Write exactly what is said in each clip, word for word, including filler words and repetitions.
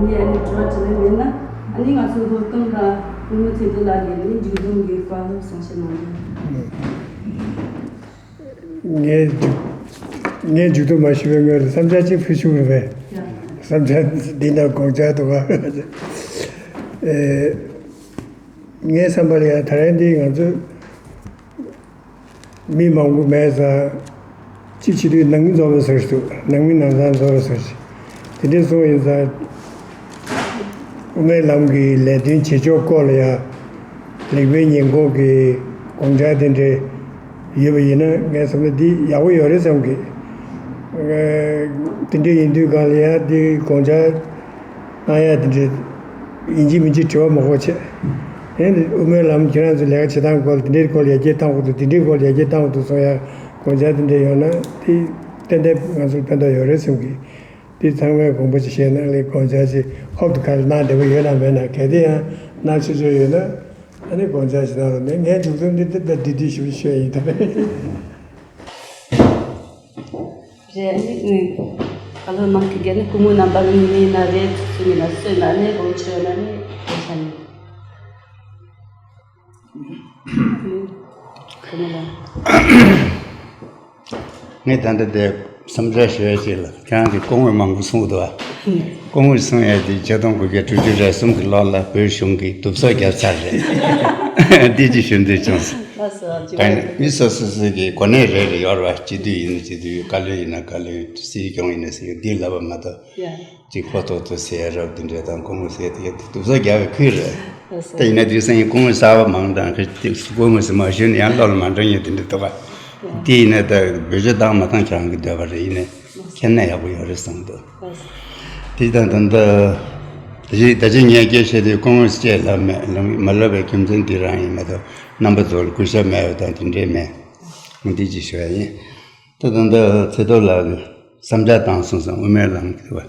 ངས་ཨ་ནི་དྲི་བ་དྲིས་ལན་མེད་ན། ཨ་ནི་ང་ཚོ་སློབ་སྟོན་པ་དབུ་མའི་ཚེ་རྡོ་ལགས་ཀྱིས་ཨ་ནི་མཇུག་སྡོམ་གྱི་བཀའ་སློབ་གསུང་བཤད་གནང་རོགས། ངས་མཇུག་ངས་མཇུག་སྡོམ་མ་ཞུས་པའི་སྔོན་ལ་བསམ་འཆར་གཅིག་ཕུལ་ཆོག་རེད་པས། བསམ་འཆར་འདི་ན་དགོངས་འཆར་འདུག་ག་ཨེ། ངའི་བསམ་པ་ལ་ཡང་ད་རེས་འདི་ང་ཚོ་མི་མང་པོ་མེད་ཙང་། ཅི་བྱེད་དུས་ནང་མི་རྫོགས་པ་ཟེར་ཞིག་འདུག་ནང་མི་ནང་ཚང་རྫོགས་པ་ཟེར་ཞིག་དེ་འདྲའི་གསུངས་ཡིན་ཙང་། དབུ་མའི་ལམ་གྱི་ལས་དོན་བྱེད་ཕྱོགས་སྐོར་ལ་ཡང་ལེགས་སྤེལ་ཉེས་འགོག་གི་དགོངས་འཆར་དེ་འདྲ་ཡོད་པ་ཡིན་ན། ངས་བསམ་ན་འདི་ཡག་པོ་ཡོད་རེད་བསམ་གི། ཨ། དེ་འདྲ་ཡིན་དུས་གང་ལ་ཡང་འདི་དགོངས་འཆར་གནང་ཡ་དེ་འདྲ་ཡིན་གཅིག་མིན་གཅིག་དྲི་བ་མ་དགོས་བྱས། ཨེ་ནི་དབུ་མའི་ལམ་ཁྱེད་རང་ཚོ་ལས་ཀ་བྱེད་སྟངས་སྐོར་ལ་དེ་འདྲའི་སྐོར་ལ་ཡར་རྒྱས་གཏང་དགོས་འདུག་དེ་འདྲའི་སྐོར་ལ་ཡར་རྒྱས་གཏང་དགོས་འདུག་གསུང་ཡ་དགོངས་འཆར་དེ་འདྲ་ཡོད་ན། དེ་ཏན་ཏན་ང་ཚོར་ཕན་ཐོགས་ཡོད་རེད་བསམ་གི། དེ་ཚང་མས་དགོངས་པ་ཅིག་བཞེས་ན་ལས་དགོངས་འཆར་ཅིག་ཧོབ་ཏེ་ག་རེ་གནང་བདེ་པོ་ཡོད་ན་མེད་ན། གལ་ཏེ་ཡང་གནང་ཆོག་ཆོག་ཡོད་ན། ཨ་ནི་དགོངས་འཆར་ཅིག་གནང་རོགས་གནང་། ངས་མཇུག་སྡོམ་འདི་ད་ལྟ་འདི་འདི་ཞུ་ཞུ་ཡ་ཡིན་ད། རེད། ཨ་ནི་ཨུ། བཀའ་སློབ་གནང་མཁན་གྱི་ཨ་ནི་སྐུ་ངོ་རྣམ་པ་ནི་མི་ཡིན་ན་རེད། སུ་ཡིན་ན་སུ་ཡིན་ན་ཨ་ནི་དགོངས་ཆོད་ན་ནི་དགོངས་འཆར་ནི། ངས་ད་ལྟ་དེ་བསམ་འཆར་ཞུ་ཡ་ཅིག་ལ། ཁྱེད་རང་གིས་སྐུ་ངོ་མང་པོ་གསུངས་འདུག་ཨ། སྐུ་ངོས་གསུང་ཡ་དེ་ཆིག་སྟོང་དགུ་བརྒྱ་དྲུག་ཅུ་རེ་གསུམ་གྱི་ལོ་ལ་བོད་གཞུང་གིས་བསྡུ་གསོག་བརྒྱབ་ཚར་རེད། འདི་ཅིག་ཞུ་འདོད་བྱུང་སོང་། ལགས་སོ། ད་མི་སོ་སོ་སོ་གི་གོ་གནས་རེ་རེ་ཡོད་རེད་པ། སྤྱི་འཐུས་ཡིན་ན་སྤྱི་འཐུས། བཀའ་བློན་ཡིན་ན་བཀའ་བློན། སྲིད་སྐྱོང་ཡིན་ན་སྲིད་སྐྱོང་། འདི་ལབ་པ་མ་གཏོགས། ཡ། ཅིག་ཧོ་ཐོག་ཐོག་ཟེར་ཡ་རབས་འདི་འདྲ་དང་། སྐུ་ངོ་ཟེར་དེ་སྡུག་ས་རྒྱག་པའི་ཁུལ་རེད། ལགས་སོ། ད་ཡིན་ན་དེང་སང་ཡིན་སྐུ་ངོ་གསར་པ་མང་དང་། ཁ་ཅིག་སྐུ་ངོ་ཟེར་མ་ཞུས་ན་ཡང་བློ་ལ་མ་འགྲོ་མཁན་དེ་འདྲ་འདུག་ག་དེ་ཡིན་ན་ད་བེད་སྤྱོད་བཏང་མ་བཏང་ཁྱེད་རང་གི་འདོད་པ་རེད། ཡིན་ནའི་མཁྱེན་ན་ཡག་པོ་ཡོད་རེད་བསམ་འདུག་ལགས་སོ། དེ་དང་ད་ལྟ་ད་ཅི་ད་ཅི་ངས་སྐད་བཤད་དུས་སྐུ་ངོ་ཅེས་ལབ་མེད། ལབ་མ་ལབ་པའི་རྒྱུ་མཚན་འདི་རང་ཡིན་མ་གཏོགས། རྣམ་པ་ཚོ་ལ་གུས་ཞབས་མེད་པ་དང་དེ་འདྲས་མེད། འདི་ཅིག་ཞུ་ཡ་ཡིན། ད་ད་ལྟ་ཚེ་རྡོ་ལགས་ཀྱིས་བསམ་འཆར་བཏང་སོང་ཙང་། དབུ་མའི་ལམ་གྱི་བ།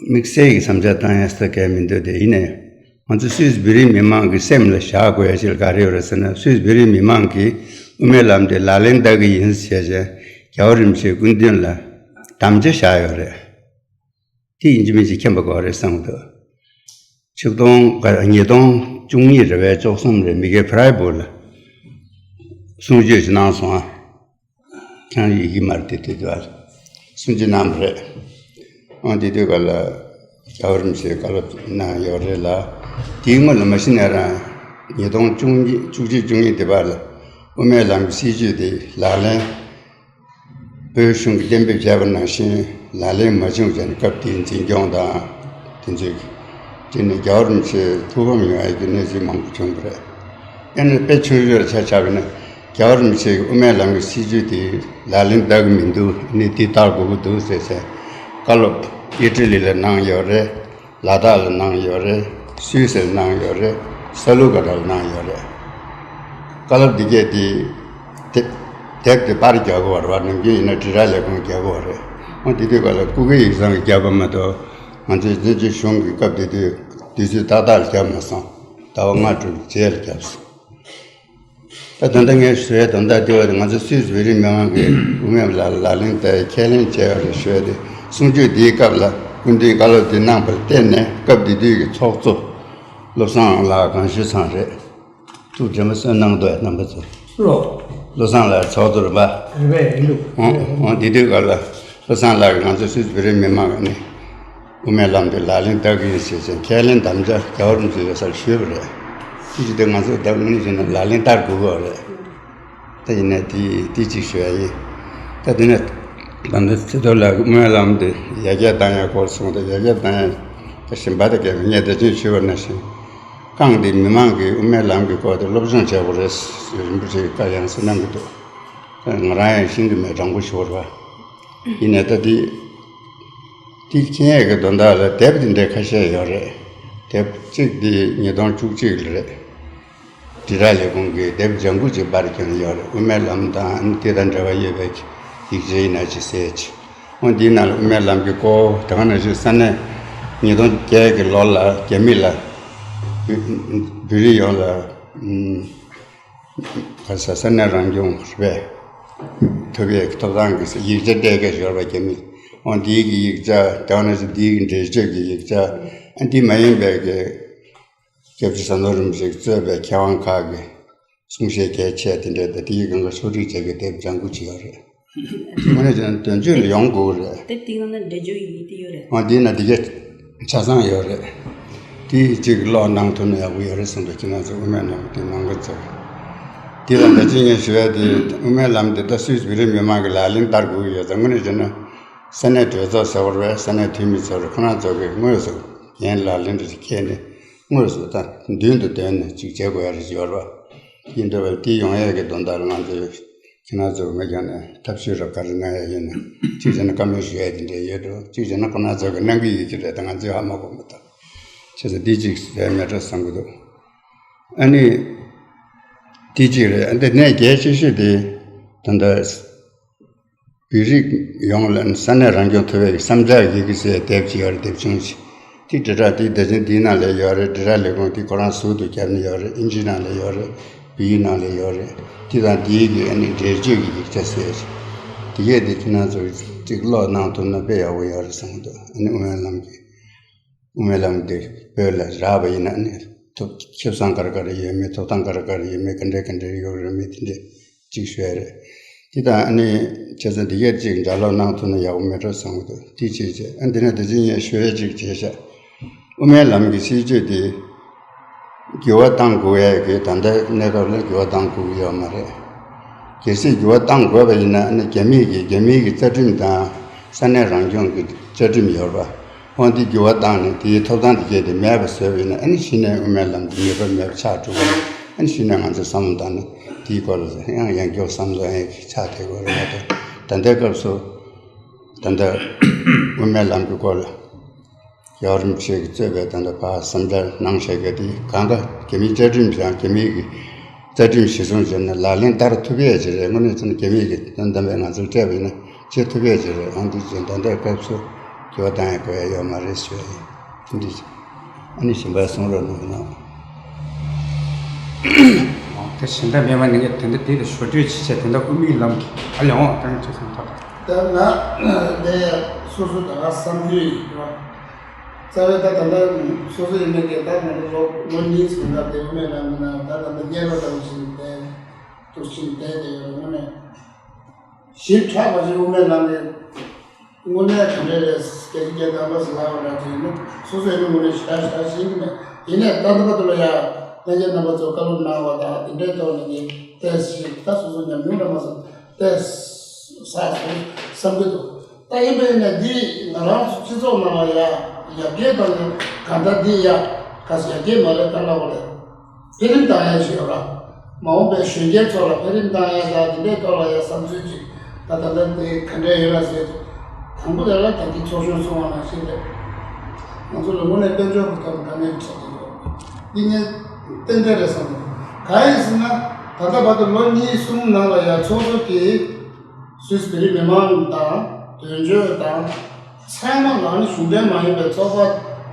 དམིགས་བསལ་གྱི་བསམ་འཆར་བཏང་ཡ་ས་གལ་མི་འདུག་དེ་ཡིན་ནའི་ང་ཚོ་སུད་སི་བོད་རིགས་མི་མང་གི་སེམས་ལ་བཞག་དགོས་ཡ་ཅིག་ལ་ག་རེ་ཡོད་རེད་ཟེར་ན། སུད་སི་བོད་རིགས་མི་མང་གིས་དབུ་མའི་ལམ་དེ་ལག་ལེན་བསྟར་གི་ཡིན་ཟེར་བྱས། རྒྱལ་བ་རིན་པོ་ཆེའི་སྐུ་མདུན་ལ་དམ་བཅའ་བཞག་ཡོད་རེད། དེ་ཡིན་གཅིག་མིན་གཅིག་མཁྱེན་པ་དགོས་རེད་བསམ་གྱི་འདུག་ཆིག་སྟོང་ག་ཉིས་སྟོང་བཅུ་གཉིས་རེད་པས། བཅུ་གསུམ་རེད། མི་ཁེ་ཕ་རའི་སྦུག་ལ་གསུང་ཆོས་ཅིག་གནང་སོང་ཨ། ཁྱེད་རང་ཡོད་ཀྱི་མ་རེད། དེ་དུས་དུས་ཨ་ལ་གསུང་ཆོས་གནང་བ་རེད། ཨང་། དེ་དུས་ག་ལ་རྒྱལ་བ་རིན་པོ་ཆེས་བཀའ་སློབ་གནང་ཡོད་རེད་ལ། དེའི་སྔོན་ལ་མ་གཞི་ནས་རང་ཉིས་སྟོང་བཅུ་གཉིས་བཅུ་གཅིག་བཅུ་གཉིས་དེ་བར་ལ་དབུ་མའི་ལམ་གྱི་སྲིད་བྱུས་དེ་ལག་ལེན། བོད་གཞུང་གིས་གཏན་འབེབས་བྱས་པ་ནང་བཞིན་ལག་ལེན་མ་བྱུང་བྱས་ནས། སྐབས་དེའི་འཛིན་སྐྱོང་དང་དེ་ཚོའི་སྤྱིར་ནས་རྒྱལ་བ་རིན་པོ་ཆེའི་ཐུགས་ཕམ་ཡོང་ཡ་གི་གནས་ཚུལ་མང་པོ་བྱུང་བ་རེད། ཨེ་ནས་དཔེ་ཆུང་ཤོས་ལ་ཆ་བཞག་པ་ཡིན་ན། རྒྱལ་བ་རིན་པོ་ཆེ་གིས་དབུ་མའི་ལམ་གྱི་སྲིད་བྱུས་དེ་ལག་ལེན་བསྟར་གྱི་མི་འདུག་ཨ་ནི་དེ་བསྟར་དགོས་ཀྱི་འདུག་ཟེར་བྱས་བཀའ་སློབ་ཨི་ཊ་ལི་ལ་གནང་ཡོད་རེད། ལ་དྭགས་ལ་གནང་ཡོད་རེད། སུད་སིར་གནང་ཡོད་རེད། ས་ལུ་ག་ར་ལ་གནང་ཡོད་རེད། བཀའ་སློབ་འདི་གས་དེ་དེབ་དེབ་དེ་པར་རྒྱག་དགོས་པ་རེད་པ། ནམ་རྒྱུན་ཡིན་ན་དྲིལ་བསྒྲགས་ལས་ཁུངས་རྒྱག་དགོས་པ་རེད། འོ་དེ་དུས་ག་ལ་སྐུ་སྒེར་ཡིག་ཚང་གིས་བརྒྱབ་པ་མ་གཏོགས། ང་ཚོའི་བཙན་བྱོལ་གཞུང་གི་སྐབས་དེ་དུས་དུས་ཚོད་ཏག་ཏག་ལ་བརྒྱབ་མ་སོང་། ཟླ་བ་ལྔ་དྲུག་རྗེས་ལ་བརྒྱབ་སོང་། ད་ད་ལྟ་ངས་ཞུ་ཡས་དོན་དག་དེ་བ་དེ། ང་ཚོ་སུད་སི་བོད་རིགས་མི་མང་གིས་དབུ་མའི་ལམ་ལག་ལེན་བསྟར་ཡས་ཁས་ལེན་བྱས་པ་རེད་ཞུ་ཡས་དེ། གསུང་ཆོས་འདིའི་སྐབས་ལ་སྐུ་མདུན་བཀའ་སློབ་འདི་གནང་བར་བརྟེན་ནས། སྐབས་དེ་དུས་ཀྱི་ཚོགས་གཙོ་བློ་བཟང་ལགས་གང་ཞུས་ཚང་རེད། ཐུགས་དྲན་པ་གསོས་གནང་འདུག་རྣམ་པ་ཚོ། བློ། བློ་བཟང་ལགས་ཚོགས་གཙོ་རེད་པ། རེད་པས། ཡིན་འདུག་འོང་འོང་། དེ་དུས་སྐབས་ལ་བློ་བཟང་ལགས་ཀྱིས་ང་ཚོ་སུད་སི་བོད་རིགས་མི་མང་གིས་ནི། དབུ་མའི་ལམ་དེ་ལག་ལེན་བསྟར་གྱི་ཡིན་ཟེར་བྱས་ཁས་ལེན་དམ་བཅའ་རྒྱལ་བ་རིན་པོ་ཆེ་ཡོད་སར་ཞུས་པ་རེད། དེ་བཞིན་དུ་ང་ཚོ་ད་དངོས་གནས་བྱས་ན་ལག་ལེན་བསྟར་དགོས་ཀྱི་ཡོད་རེད། ད་ཡིན་ནའི་དེ་དེ་གཅིག་ཞུ་ཡ་ཡིན། ད་དེ་ནས་ད་ལྟ་ཚེ་རྡོར་ལགས་ཀྱིས་དབུ་མའི་ལམ་དེ་ཡར་རྒྱས་བཏང་ཡ་སྐོར་གསུངས། ད་ཡར་རྒྱས་བཏང་ཡ་ད་ཞིམ་པ་ད་གས་ངས་བདེ་སྐྱོང་ཞུས་པ་ནང་བཞིན། རྐང་འདི་མི་མང་གིས་དབུ་མའི་ལམ་གྱི་སྐོར་དེ་སློབ་སྦྱོང་བྱེད་དགོས་རེད། རིན་པོ་ཆེ་གིས་བཀའ་ཡང་སེ་གནང་གི་འདུག་ང་རང་ཡང་ཤེས་ཀྱི་མེད། དྲང་པོ་ཞུ་བ་རེད་པ། ཡིན་ནའི་ད་དེ་དེ་མཁྱེན་ཡས་ཀྱི་དོན་དག་ལ་དེབ་དེ་འདྲའི་ཁ་ཤས་ཡོད་རེད། དེབ་གཅིག་འདི་ཉིས་སྟོང་བཅུ་གཅིག་ལ་རེད། དྲིལ་བསྒྲགས་ལས་ཁུངས་ཀྱིས་དེབ་ལྗང་ཁུ་ཅིག་པར་བརྒྱབ་ཡོད་རེད། དབུ་མའི་ལམ་དང་དེ་དང་འབྲེལ་བ་ཡོད་པའི་ཡིག་ཆ་ཡིན་ན་ཅིག་གསལ་ཅིག་འོ་འདིའི་ནང་ལ་དབུ་མའི་ལམ་གྱི་སྐོར། དེ་ག་ནང་བཞིན་ས་གནས་ཉིས་སྟོང་བརྒྱད་ཀྱི་ལོ་ལ་རྒྱ་མི་ལ་བོད་རིགས་ཡོངས་ལ་ག་ས་ས་གནས་རང་སྐྱོང་རེད་པས། ཐོབ་ཡས་ཀྱི་ཐོབ་ཐང་གི་ཡིག་ཆ་སྤྲད་མཁན་ཞིག་ཡོད་རེད་པ། རྒྱ་མི། འོ་འདིའི་གི་ཡིག་ཆ་དེ་བ་ན་ཅིག་འདིའི་གི་འགྲེལ་བརྗོད་ཀྱི་ཡིག་ཆ། ཨ་འདི་མ་ཡིན་པའི་གི་སྐྱབས་རྗེ་ཟམ་གདོང་རིན་པོ་ཆེ་གིས་གཙོས་པའི་མཁས་དབང་ཁག་གི་གསུང་བཤད་གལ་ཆེ་དེ་འདྲ་དང་དེའི་སྒང་ག་ཕྱོགས་སྒྲིག་བྱེད་ཀྱི་དེབ་ལྗང་ཁུ་ཅིག་ཡོད་རེད། དངོས་གནས་བྱས་ན་དོན་གཅོད་ལ་ཡོང་དགོས་རེད། དེབ་དེའི་ནང་ན་འགྲེལ་བརྗོད་ཡིག་དེ་ཡོད་རེད། འོ་དེའི་ནང་དེ་ག་ཆ་ཚང་ཡོད་རེད། དེ་གཅིག་ཀློག་གནང་ཐུབ་ན་ཡག་པོ་ཡོད་རེད་བསམ་འདུག་ཁྱེད་རང་ཚོ་དབུ་མའི་ལམ་དེ་གནང་གི་ཚོ། དེ་ལ་ད་ཅི་ངས་ཞུ་ཡ་དེ་དབུ་མའི་ལམ་དེ་ད་སུད་སི་བོད་རིགས་མི་མང་གི་ལག་ལེན་བསྟར་དགོས་ཀྱི་ཡོད་ཙང་། དངོས་གནས་བྱས་ན་ས་གནས་གྲོས་ཚོགས་ཟེར་བ་རེད། ས་གནས་འཐུས་མི་ཚོ་རེད། ཁོ་རང་ཚོ་གིས་དངོས་སུ་འགན་ལག་ལེན་དུ་འཁྱེར་ནས་དངོས་སུ་ད་མདུན་དུ་བསྡོན་ནས་ཅིག་བྱེད་དགོས་ཡ་རེ་ཡོད་རེད་པ། ཡིན་འདྲ་བ་དེ་ཡོང་ཡས་ཀྱི་དོན་དག་ལ་ང་ཚོས་ཁྱེད་རང་ཚོ་ངོས་ཀྱང་ནས་ཐབས་ཤེས་རབ་ག་རེ་གནང་ཡས་ཡིན་ན། གཅིག་བྱས་ན་བཀའ་མོལ་ཞུ་ཡས་དེ་འདྲ་ཡོད་འགྲོ། གཅིག་བྱས་ན་ཁོ་རང་ཚོ་གི་གནང་གི་ཡོད་ཀྱི་རེད། ད་ང་ཚོས་ཧ་མ་གོ་མ་ཐག་བྱས་ཙང་འདི་གཅིག་བྱས་མེད་འགྲོ་བསམ་གྱི་འདུག་ཨ་ནི་དེ་གཅིག་རེད། ཨ་འདི་གནད་གལ་ཆེ་ཤོས་དེ་ད་ལྟ་བོད་རིགས་ཡོངས་ལ་ས་གནས་རང་སྐྱོང་ཐོབ་པའི་བསམ་འཆར་ཡི་གེ་ཟེར་དེབ་ཅིག་ཡོད་རེད། དེབ་ཆུང་ཅིག་དེ་དྲིལ་བསྒྲགས་དེ་སྡེ་ཚན་འདིའི་ནང་ལ་ཡོད་རེད། དྲིལ་བསྒྲགས་ལས་ཁུངས་དེ་ཁོ་རང་ཟུར་དུ་བརྒྱབ་ནས་ཡོད་རེད། ཨིན་ཇིའི་ནང་ལ་ཡོད་རེད། བོད་ཡིག་ནང་ལ་ཡོད་རེད། དེ་དང་དེའི་གི་ཨ་ནི་འགྲེལ་བརྗོད་ཀྱི་ཡིག་ཆ་ཟེར་ཅིག་དེ་གས་དེ་ཁྱེད་རང་ཚོ་གཅིག་ཀློག་གནང་ཐུབ་ན་དཔེ་ཡག་པོ་ཡོད་རེད་བསམ་གྱི་འདུག་ཨ་ནི་དབུ་མའི་ལམ་གྱི་དབུ་མའི་ལམ་འདི་བོད་ལ་རག་པ་ཡིན་ན་ནི་ཐོབ་ཁེ་བཟང་ག་རེ་ག་རེ་ཡོད་མེད། ཐོབ་ཐང་ག་རེ་ག་རེ་ཡོད་མེད། ག་འདྲ་ག་འདྲ་ཡོད་རེད་མེད། དེ་འདྲ་གཅིག་ཞུ་ཡ་རེད། དེ་དང་ཨ་ནི་བྱས་ཙང་འདི་གས་གཅིག་ལྗགས་ཀློག་གནང་ཐུབ་ན་ཡག་པོ་མེད་འགྲོ་བསམ་གྱི་འདུག་དེ་བྱས་བྱས་ཨ་འདི་ནས་ད་ཅི་ངས་ཞུ་ཡ་གཅིག་བྱས་ཤག་དབུ་མའི་ལམ་གྱི་སྲིད་བྱུས་དེ་འགྱུར་བ་གཏང་དགོས་ཡ་གི་ད་ལྟའི་གནས་སྐབས་ལ་འགྱུར་བ་གཏང་དགོས་ཀྱི་ཡོད་མ་རེད། གལ་སྲིད་འགྱུར་བ་གཏང་དགོས་པ་ཡིན་ན་ཨ་ནི་རྒྱ་མིས་ཀྱི་རྒྱ་མིའི་གི་རྩ་ཁྲིམས་དང་ས་གནས་རང་སྐྱོང་གི་རྩ་ཁྲིམས་ཡོད་རེད་པ། འོ་འདི་འགྱུར་བ་བཏང་ནས་དེའི་ཐོབ་ཐང་དེ་གས་དེ་མེད་པ་བཟོས་པ་ཡིན་ན་ཨ་ནི་གཞི་ནས་དབུ་མའི་ལམ་དེ་ནུས་པ་མེད་པ་ཆགས་འགྲོ་གི་རེད། ཨ་ནི་གཞི་ནས་ང་ཚོས་བསམ་བློ་བཏང་ན་དེའི་སྐོར་ལ་ཡང་ཡང་བསྐྱར་བསམ་བློ་ཡང་ཆགས་ཐེབས་དགོས་རེད་མ་གཏོགས། ད་ལྟའི་སྐབས་སུ་ད་ལྟ་དབུ་མའི་ལམ་གྱི་སྐོར་ལ་རྒྱལ་བ་རིན་པོ་ཆེ་གིས་གཙོས་པའི་ད་ལྟ་ཕར་བསམ་འཆར་གནང་བཞག་གི་དེ་གང་ག་རྒྱ་མིའི་བཅའ་ཁྲིམས་དང་རྒྱ་མིའི་གི་རྩ་ཁྲིམས་གཞི་བཟུང་བྱས་ནས་ལག་ལེན་བསྟར་ཐུབ་ཡས་ཅིག་རེད། དངོས་གནས་བྱས་ན་རྒྱ་མིའི་གི་དོན་དམ་པའི་ང་ཚོར་སྤྲད་པ་ཡིན་ན་བྱེད་ཐུབ་ཡས་ཅིག་རེད། ཨང་འདི་བྱས་ད་ལྟའི་སྐབས་སུ་འགྱུར་བ་གཏང་ཡས་དགོས་ཡས་ཡོད་མ་རེད་ཞུ་ཡས་ཡིན། འདི་ཨ་ནི་གཞན་པ་གསུང་རོགས་གནང་། དེ་གཞན་དག་མེད་པ་ནི་ངས་དེ་འདྲ་དེ་ལ་ཞུ་སྤྲོད་བྱེད་བྱས་དེ་འདྲ་དབུ་མའི་ལམ་གྱི་ཨ་ལས་འོང་དང་ཅི་གསུང་ཐོག་དེ་ན་དེ་སོ་སོ་ད་ག་བསམ་ཚུལ་ཡིན་རོགས། རྩ་བའི་ད་ད་ལྟ་སོ་སོ་ཡིན་ནའི་གི་ད་ང་ཚོ་ལོ་ལོ་གཉིས་ཟིན་ན་དེ་དབུ་མའི་ལམ་གྱི་ནང་ད་ད་ལྟ་སྙན་རོ་དང་བཞིན་དེ་འདུག་ཕྱིན་བསྡད་དེ་ཡོད་རེད། དངོས་གནས་ཞིབ་ཕྲ་བ་ཞིག་དབུ་མའི་ལམ་གྱི་དངོས་གནས་ག་འདྲ་རེད། རྒྱ་ཆེ་རྒྱ་དམ་པ་ཟེར་ལབ་པ་འདྲ་ཅིག་ཡིན་ན་སོ་སོ་ཡིན་ན་དངོས་གནས་ཞིབ་ཕྲ་ཞིབ་ཕྲ་ཤེས་ཀྱི་མེད། ཡིན་ནའི་ད་ལྟ་བར་དུ་ལ་ཡ་ལྷན་རྒྱས་རྣམ་པ་ཚོ་བཀའ་སློབ་གནང་བ་དང་དེ་འདྲའི་ཐོག་ནས་ཀྱི་ཏོག་ཙམ་ཞིག་ད་སོ་སོ་ཉམས་མྱོང་འདྲ་མ་སོང་ཏོག་ཙམ་བསགས་སོང་བསམ་གྱི་འདུག་ད་ཡིན་པ་ཡིན་ནའི་འདི་ང་རང་ཚོ་སྤྱི་ཚོགས་ནང་ལ་ཡ་ཡར་རྒྱས་བཏང་ནས་གང་ལྟར་འདི་ཡ་ག་ས་ཡར་རྒྱས་མ་རེད་ད་ལབ་པ་རེད། འཕེལ་རིམ་བཏང་ཡ་ཞིག་ཡོད་ར། མ་འོངས་པའི་གཞོན་སྐྱེས་ཚོ་ལ་འཕེལ་རིམ་བཏང་ཡ་དང་དེ་འདྲའི་ཐོག་ལ་ཡ་བསམ་ཚུལ་ཅིག་ད་ད་ལྟ་དེ་ག་འདྲ་ཡོད་ལ་ཟེར། དང་པོ་དེ་ལ་ད་གིན་ཚོགས་གཞོན་གསུང་བ་ནང་བཞིན་རེད། ང་ཚོ་ལ་དངོས་གནས་དཔལ་འབྱོར་གྱི་ཐོག་ནས་དཀའ་ངལ་འཕྲད་ཀྱི་ཡོད། འདི་ངས་ཏན་ཏན་རེད་བསམ་གྱི་འདུག་གང་ཡིན་ཟེར་ན་ད་ལྟ་བར་དུ་ལོ་གཉིས་གསུམ་ནང་ལ་ཡ་ཚོགས་གཙོ་དེ་སུད་སི་བོད་རིགས་མི་མང་དང་དོན་གཅོད་དང་། ཚང་མ་ལ་ནི་གཞུང་འབྲེལ་མ་ཡིན་པའི་ཚོགས་པ་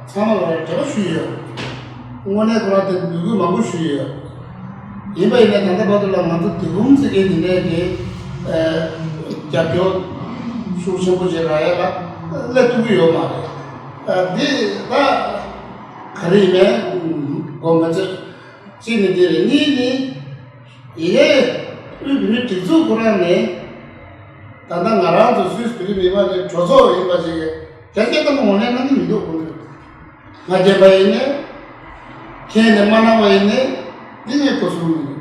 ཚང་མ་ལ་འབྲེལ་བ་ཞུས་ཡོད། དངོས་གནས་ཁོ་རང་དེ་འབོད་སྐུལ་མང་པོ་ཞུས་ཡོད། ཡིན་པ་ཡིན་ན་ད་ལྟ་བར་དུ་ལ་ང་ཚོ་དེ་གུང་ཚིགས་ཀྱི་དེ་འདྲའི་གི་རྒྱབ་སྐྱོར་ཤུགས་ཆེན་པོ་ཞིག་རག་ཡ་ལ་སླེབས་ཐུབ་ཀྱི་ཡོད་མ་རེད། འདི་ད་ག་རེ་ཡིན་མིན་གོ་མ་ཚོད། གཅིག་ནི་དེ་རེད། གཉིས་ནི། ཡེ། དབུས་བོད་མིའི་སྒྲིག་འཛུགས་ཁོ་རང་ནས་ད་ལྟ་ང་རང་ཚོ་སུད་སི་བོད་རིགས་མི་མང་གི་གྲོས་ཚོགས་ཡིན་པ་ཞིག་གིས་རྒྱ་སྐད་ལྟ་མ་ངོ་ནས་གནང་གི་མི་འདུག་ཁོང་ཚོས། ང་རྒན་པ་ཡིན་ནའི། ཁྱེད་ནས་མ་གནང་བ་ཡིན་ནའི་འདི་ངས་གོ་སོང་མི་འདུག་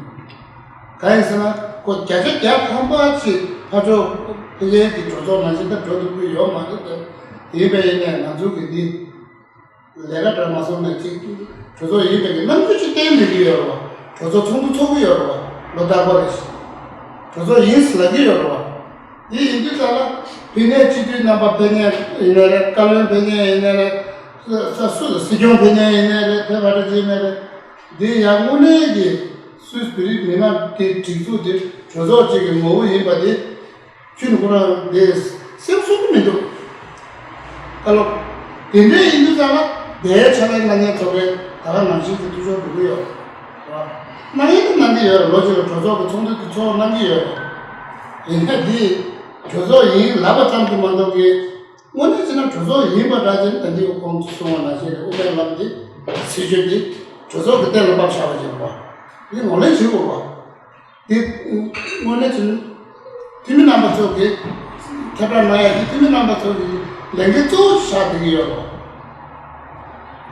གང་ཡིན་ཟེར་ན་ཁོ་བརྒྱ་ཆ་བརྒྱ་ཐམ་པ་ཅིག་ཕར་ཕྱོགས་ཕ་གིའི་གི་གྲོས་ཚོགས་ནང་བཞིན་ད་འགྲོ་ཐུབ་ཀྱི་ཡོད་མ་རེད་དེ། ཡིན་པ་ཡིན་ནའི་ང་ཚོ་གི་འདི། ལས་ཀ་འདྲ་མ་སོང་ནས་ཅིག་གྲོས་ཚོགས་ཡིན་པའི་གི་རྣམ་འགྱུར་ཅིག་བསྟན་བསྡད་ཀྱི་ཡོད་རེད་བ། གྲོས་ཚོགས་ཚོགས་འདུ་ཚོགས་ཀྱི་ཡོད་རེད་བ། ལོ་རྟག་པར་རེ་བཞིན། གྲོས་ཚོགས་ཡིན་ཟེར་ལབ་ཀྱི་ཡོད་རེད་བ། དེ་ཡིན་དུས་ཙང་ལ་ཕ་གིའི་སྤྱི་འཐུས་རྣམ་པ་ཕེབས་མཁན་ཡིན་ནའི་རེད། བཀའ་བློན་ཕེབས་མཁན་ཡིན་ནའི་རེད། ས་ས་སུ་སྲིད་སྐྱོང་ཕེབས་མཁན་ཡིན་ནའི་རེད། ཕེབས་པ་འདྲ་ཅིག་ཡིན་ནའི་རེད། འདི་ཡང་དངོས་གནས་ཀྱི་སུད་སི་བོད་རིགས་མི་མང་གི་སྒྲིག་འཛུགས་དེ་གྲོས་ཚོགས་གཅིག་གི་ངོ་བོ་ཡིན་པ་དེ། ཁྱོད་ནི་ཁོ་རང་དེ་སེམས་གསོ་གི་མི་འདུག་ཨ་ལོ། དེ་འདྲའི་ཡིན་དུས་ཙང་ལ་དེའི་ཕྱག་ལས་གནང་མཁན་ཚོ་གིས་ད་ག་ནང་བཞིན་གྱི་འཐུས་ཤོར་འགྲོ་གི་ཡོད་རེད། གནང་ཡིན་དུ་གནང་གི་ཡོད་རེད། ལོ་གཅིག་ལ་གྲོས་ཚོགས་ཀྱི་ཚོགས་འདུ་དེ་ཚོགས་གནང་གི་ཡོད་རེད། ཡིན་ན་དེ་གྲོས་ཚོགས་ཡིན་ལབ་པ་ཙམ་གྱིས་མ་གཏོགས་ཀྱི་ དངོས་གནས་བྱས་ན་གྲོས་ཚོགས་ཡིན་པ་འདྲ་བྱས་ན། ད་འདི་ཁོང་ཚོས་གསུངས་པ་ནང་བཞིན་རེད། དབུ་མའི་ལམ་འདི་སྲིད་བྱུས་འདི་གྲོས་ཚོགས་ཀྱི་སྟེང་ལ་ཕབ་བཞག་པ་ཞིག་རེད་པ། འདི་ངོས་ལེན་བྱེད་དགོས་པ། དེ་དངོས་གནས་བྱས་ན་འཐུས་མི་རྣམ་པ་ཚོ་གིས་ཁྱབ་བསྒྲགས་གནང་ཡ་དེ་འཐུས་མི་རྣམ་པ་ཚོ་གི་ལས་འགན་གཙོ་བོ་ཆགས་བསྡད་ཀྱི་ཡོད་རེད།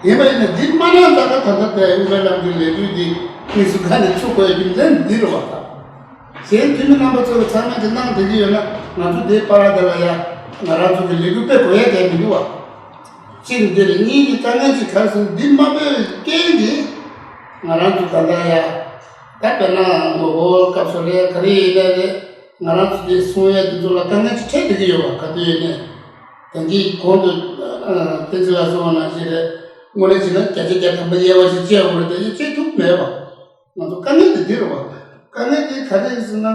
ཡིན་པ་ཡིན་ན་འདི་མ་གནང་ཙང་ཀ་ད་ལྟ་དེ་དབུ་མའི་ལམ་གྱི་ལས་འགུལ་འདི་དམིགས་སུ་ཁ་ནས་ཚུགས་དགོས་རྒྱུ་མཚན་འདི་རེད་བ། ད་གཞན་འཐུས་མི་རྣམ་པ་ཚོ་གི་ཚང་མས་དེ་གནང་བསྡད་ཀྱི་ཡོད་ན། ང་ཚོ་དེའི་བར་དེ་ལ་ཡ་ང་རང་ཚོ་གི་ལས་འགུལ་སྤེལ་དགོས་ཡ་དེ་མི་འདུག་བ། གཅིག་འདིར། གཉིས་ཀྱི་དཀའ་ངལ་གཅིག་ག་རེ་ཟེར་ན། འདི་མ་སྤེལ་བའི་རྐྱེན་གྱིས་ང་རང་ཚོ་ད་ལྟ་ཡ། ད་དཔེར་ན་ངོ་རྒོལ་སྐབས་སུ་རེད། ག་རེ་ཡིན་ན་རེད། ང་རང་ཚོ་དེ་གསུང་ཡས་དེ་ཚོ་ལ་དཀའ་ངལ་ཅིག་འཕྲད་བསྡད་ཀྱི་ཡོད་པ་ག་དུས་ཡིན་ནའི། ད་འདིའི་གོང་དུ་ཨ་བསྟན་འཛིན་ལགས་གསུངས་པ་ནང་བཞིན་རེད། དངོས་གནས་བྱས་ན་བརྒྱ་ཆ་བརྒྱ་ཐམ་པ་དབྱེ་བ་ཞིག་བྱེད་དགོས་རེད། དེ་ཡིན་བྱེད་ཐུབ་མེད་པ། ང་ཚོ་དཀའ་ངལ་དེ་འདི་རེད་པ། དཀའ་ངལ་དེ་ག་རེ་ཡིན་ཟེར་ན།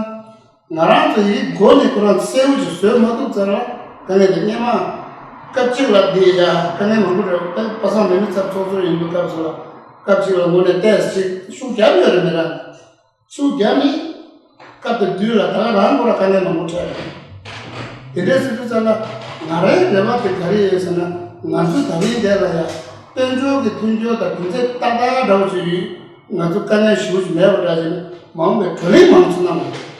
ང་རང་ཚོ་ཡི་མགོ་ནས་ཁོ་རང་གསལ་བོ་ཞིག་བཟོས་མ་ཐུབ་ཙང་ར། དཀའ་ངལ་དེ་སྔོན་མ་སྐབས་གཅིག་ལ་འདི་ཡ་དཀའ་ངལ་མང་པོ་རེད། པ་སངས་འདྲེན་མའི་ཚབ་ཚོགས་གཙོ་ཡིན་པའི་སྐབས་སུ་ལ། སྐབས་གཅིག་ལ་དངོས་གནས་ཏོག་ཙམ་ཅིག་ཤུགས་རྒྱབ་ཡོད་རེད། མི་རང་ཤུགས་རྒྱབ་ནས་སྐབས་དེ་དུས་ལ་ད་ག་རང་ཁོ་ར་དཀའ་ངལ་མང་པོ་འཕྲད་རེད། དེ་འདྲའི་ཟེར་དུས་ཙམ་ལ་ང་རའི་རེ་བ་དེ་ག་རེ་ཡོད་ཟེར་ན། ང་ཚོ་ད་རིང་འདི་ལ་ཡ་དཔལ་འབྱོར་གྱི་མཐུན་སྦྱོར་དང་དེ་ཚོ་ཏག་ཏག་འདྲ་བོ་ཞིག་ཡོད། ང་ཚོ་དཀའ་ངལ་ཞེ་པོ་ཞིག་མེད་པ་འདྲ་བྱས་ནས་མ་འོངས་པའི་བགྲོ་གླེང་མང་ཙམ་གནང་དགོས།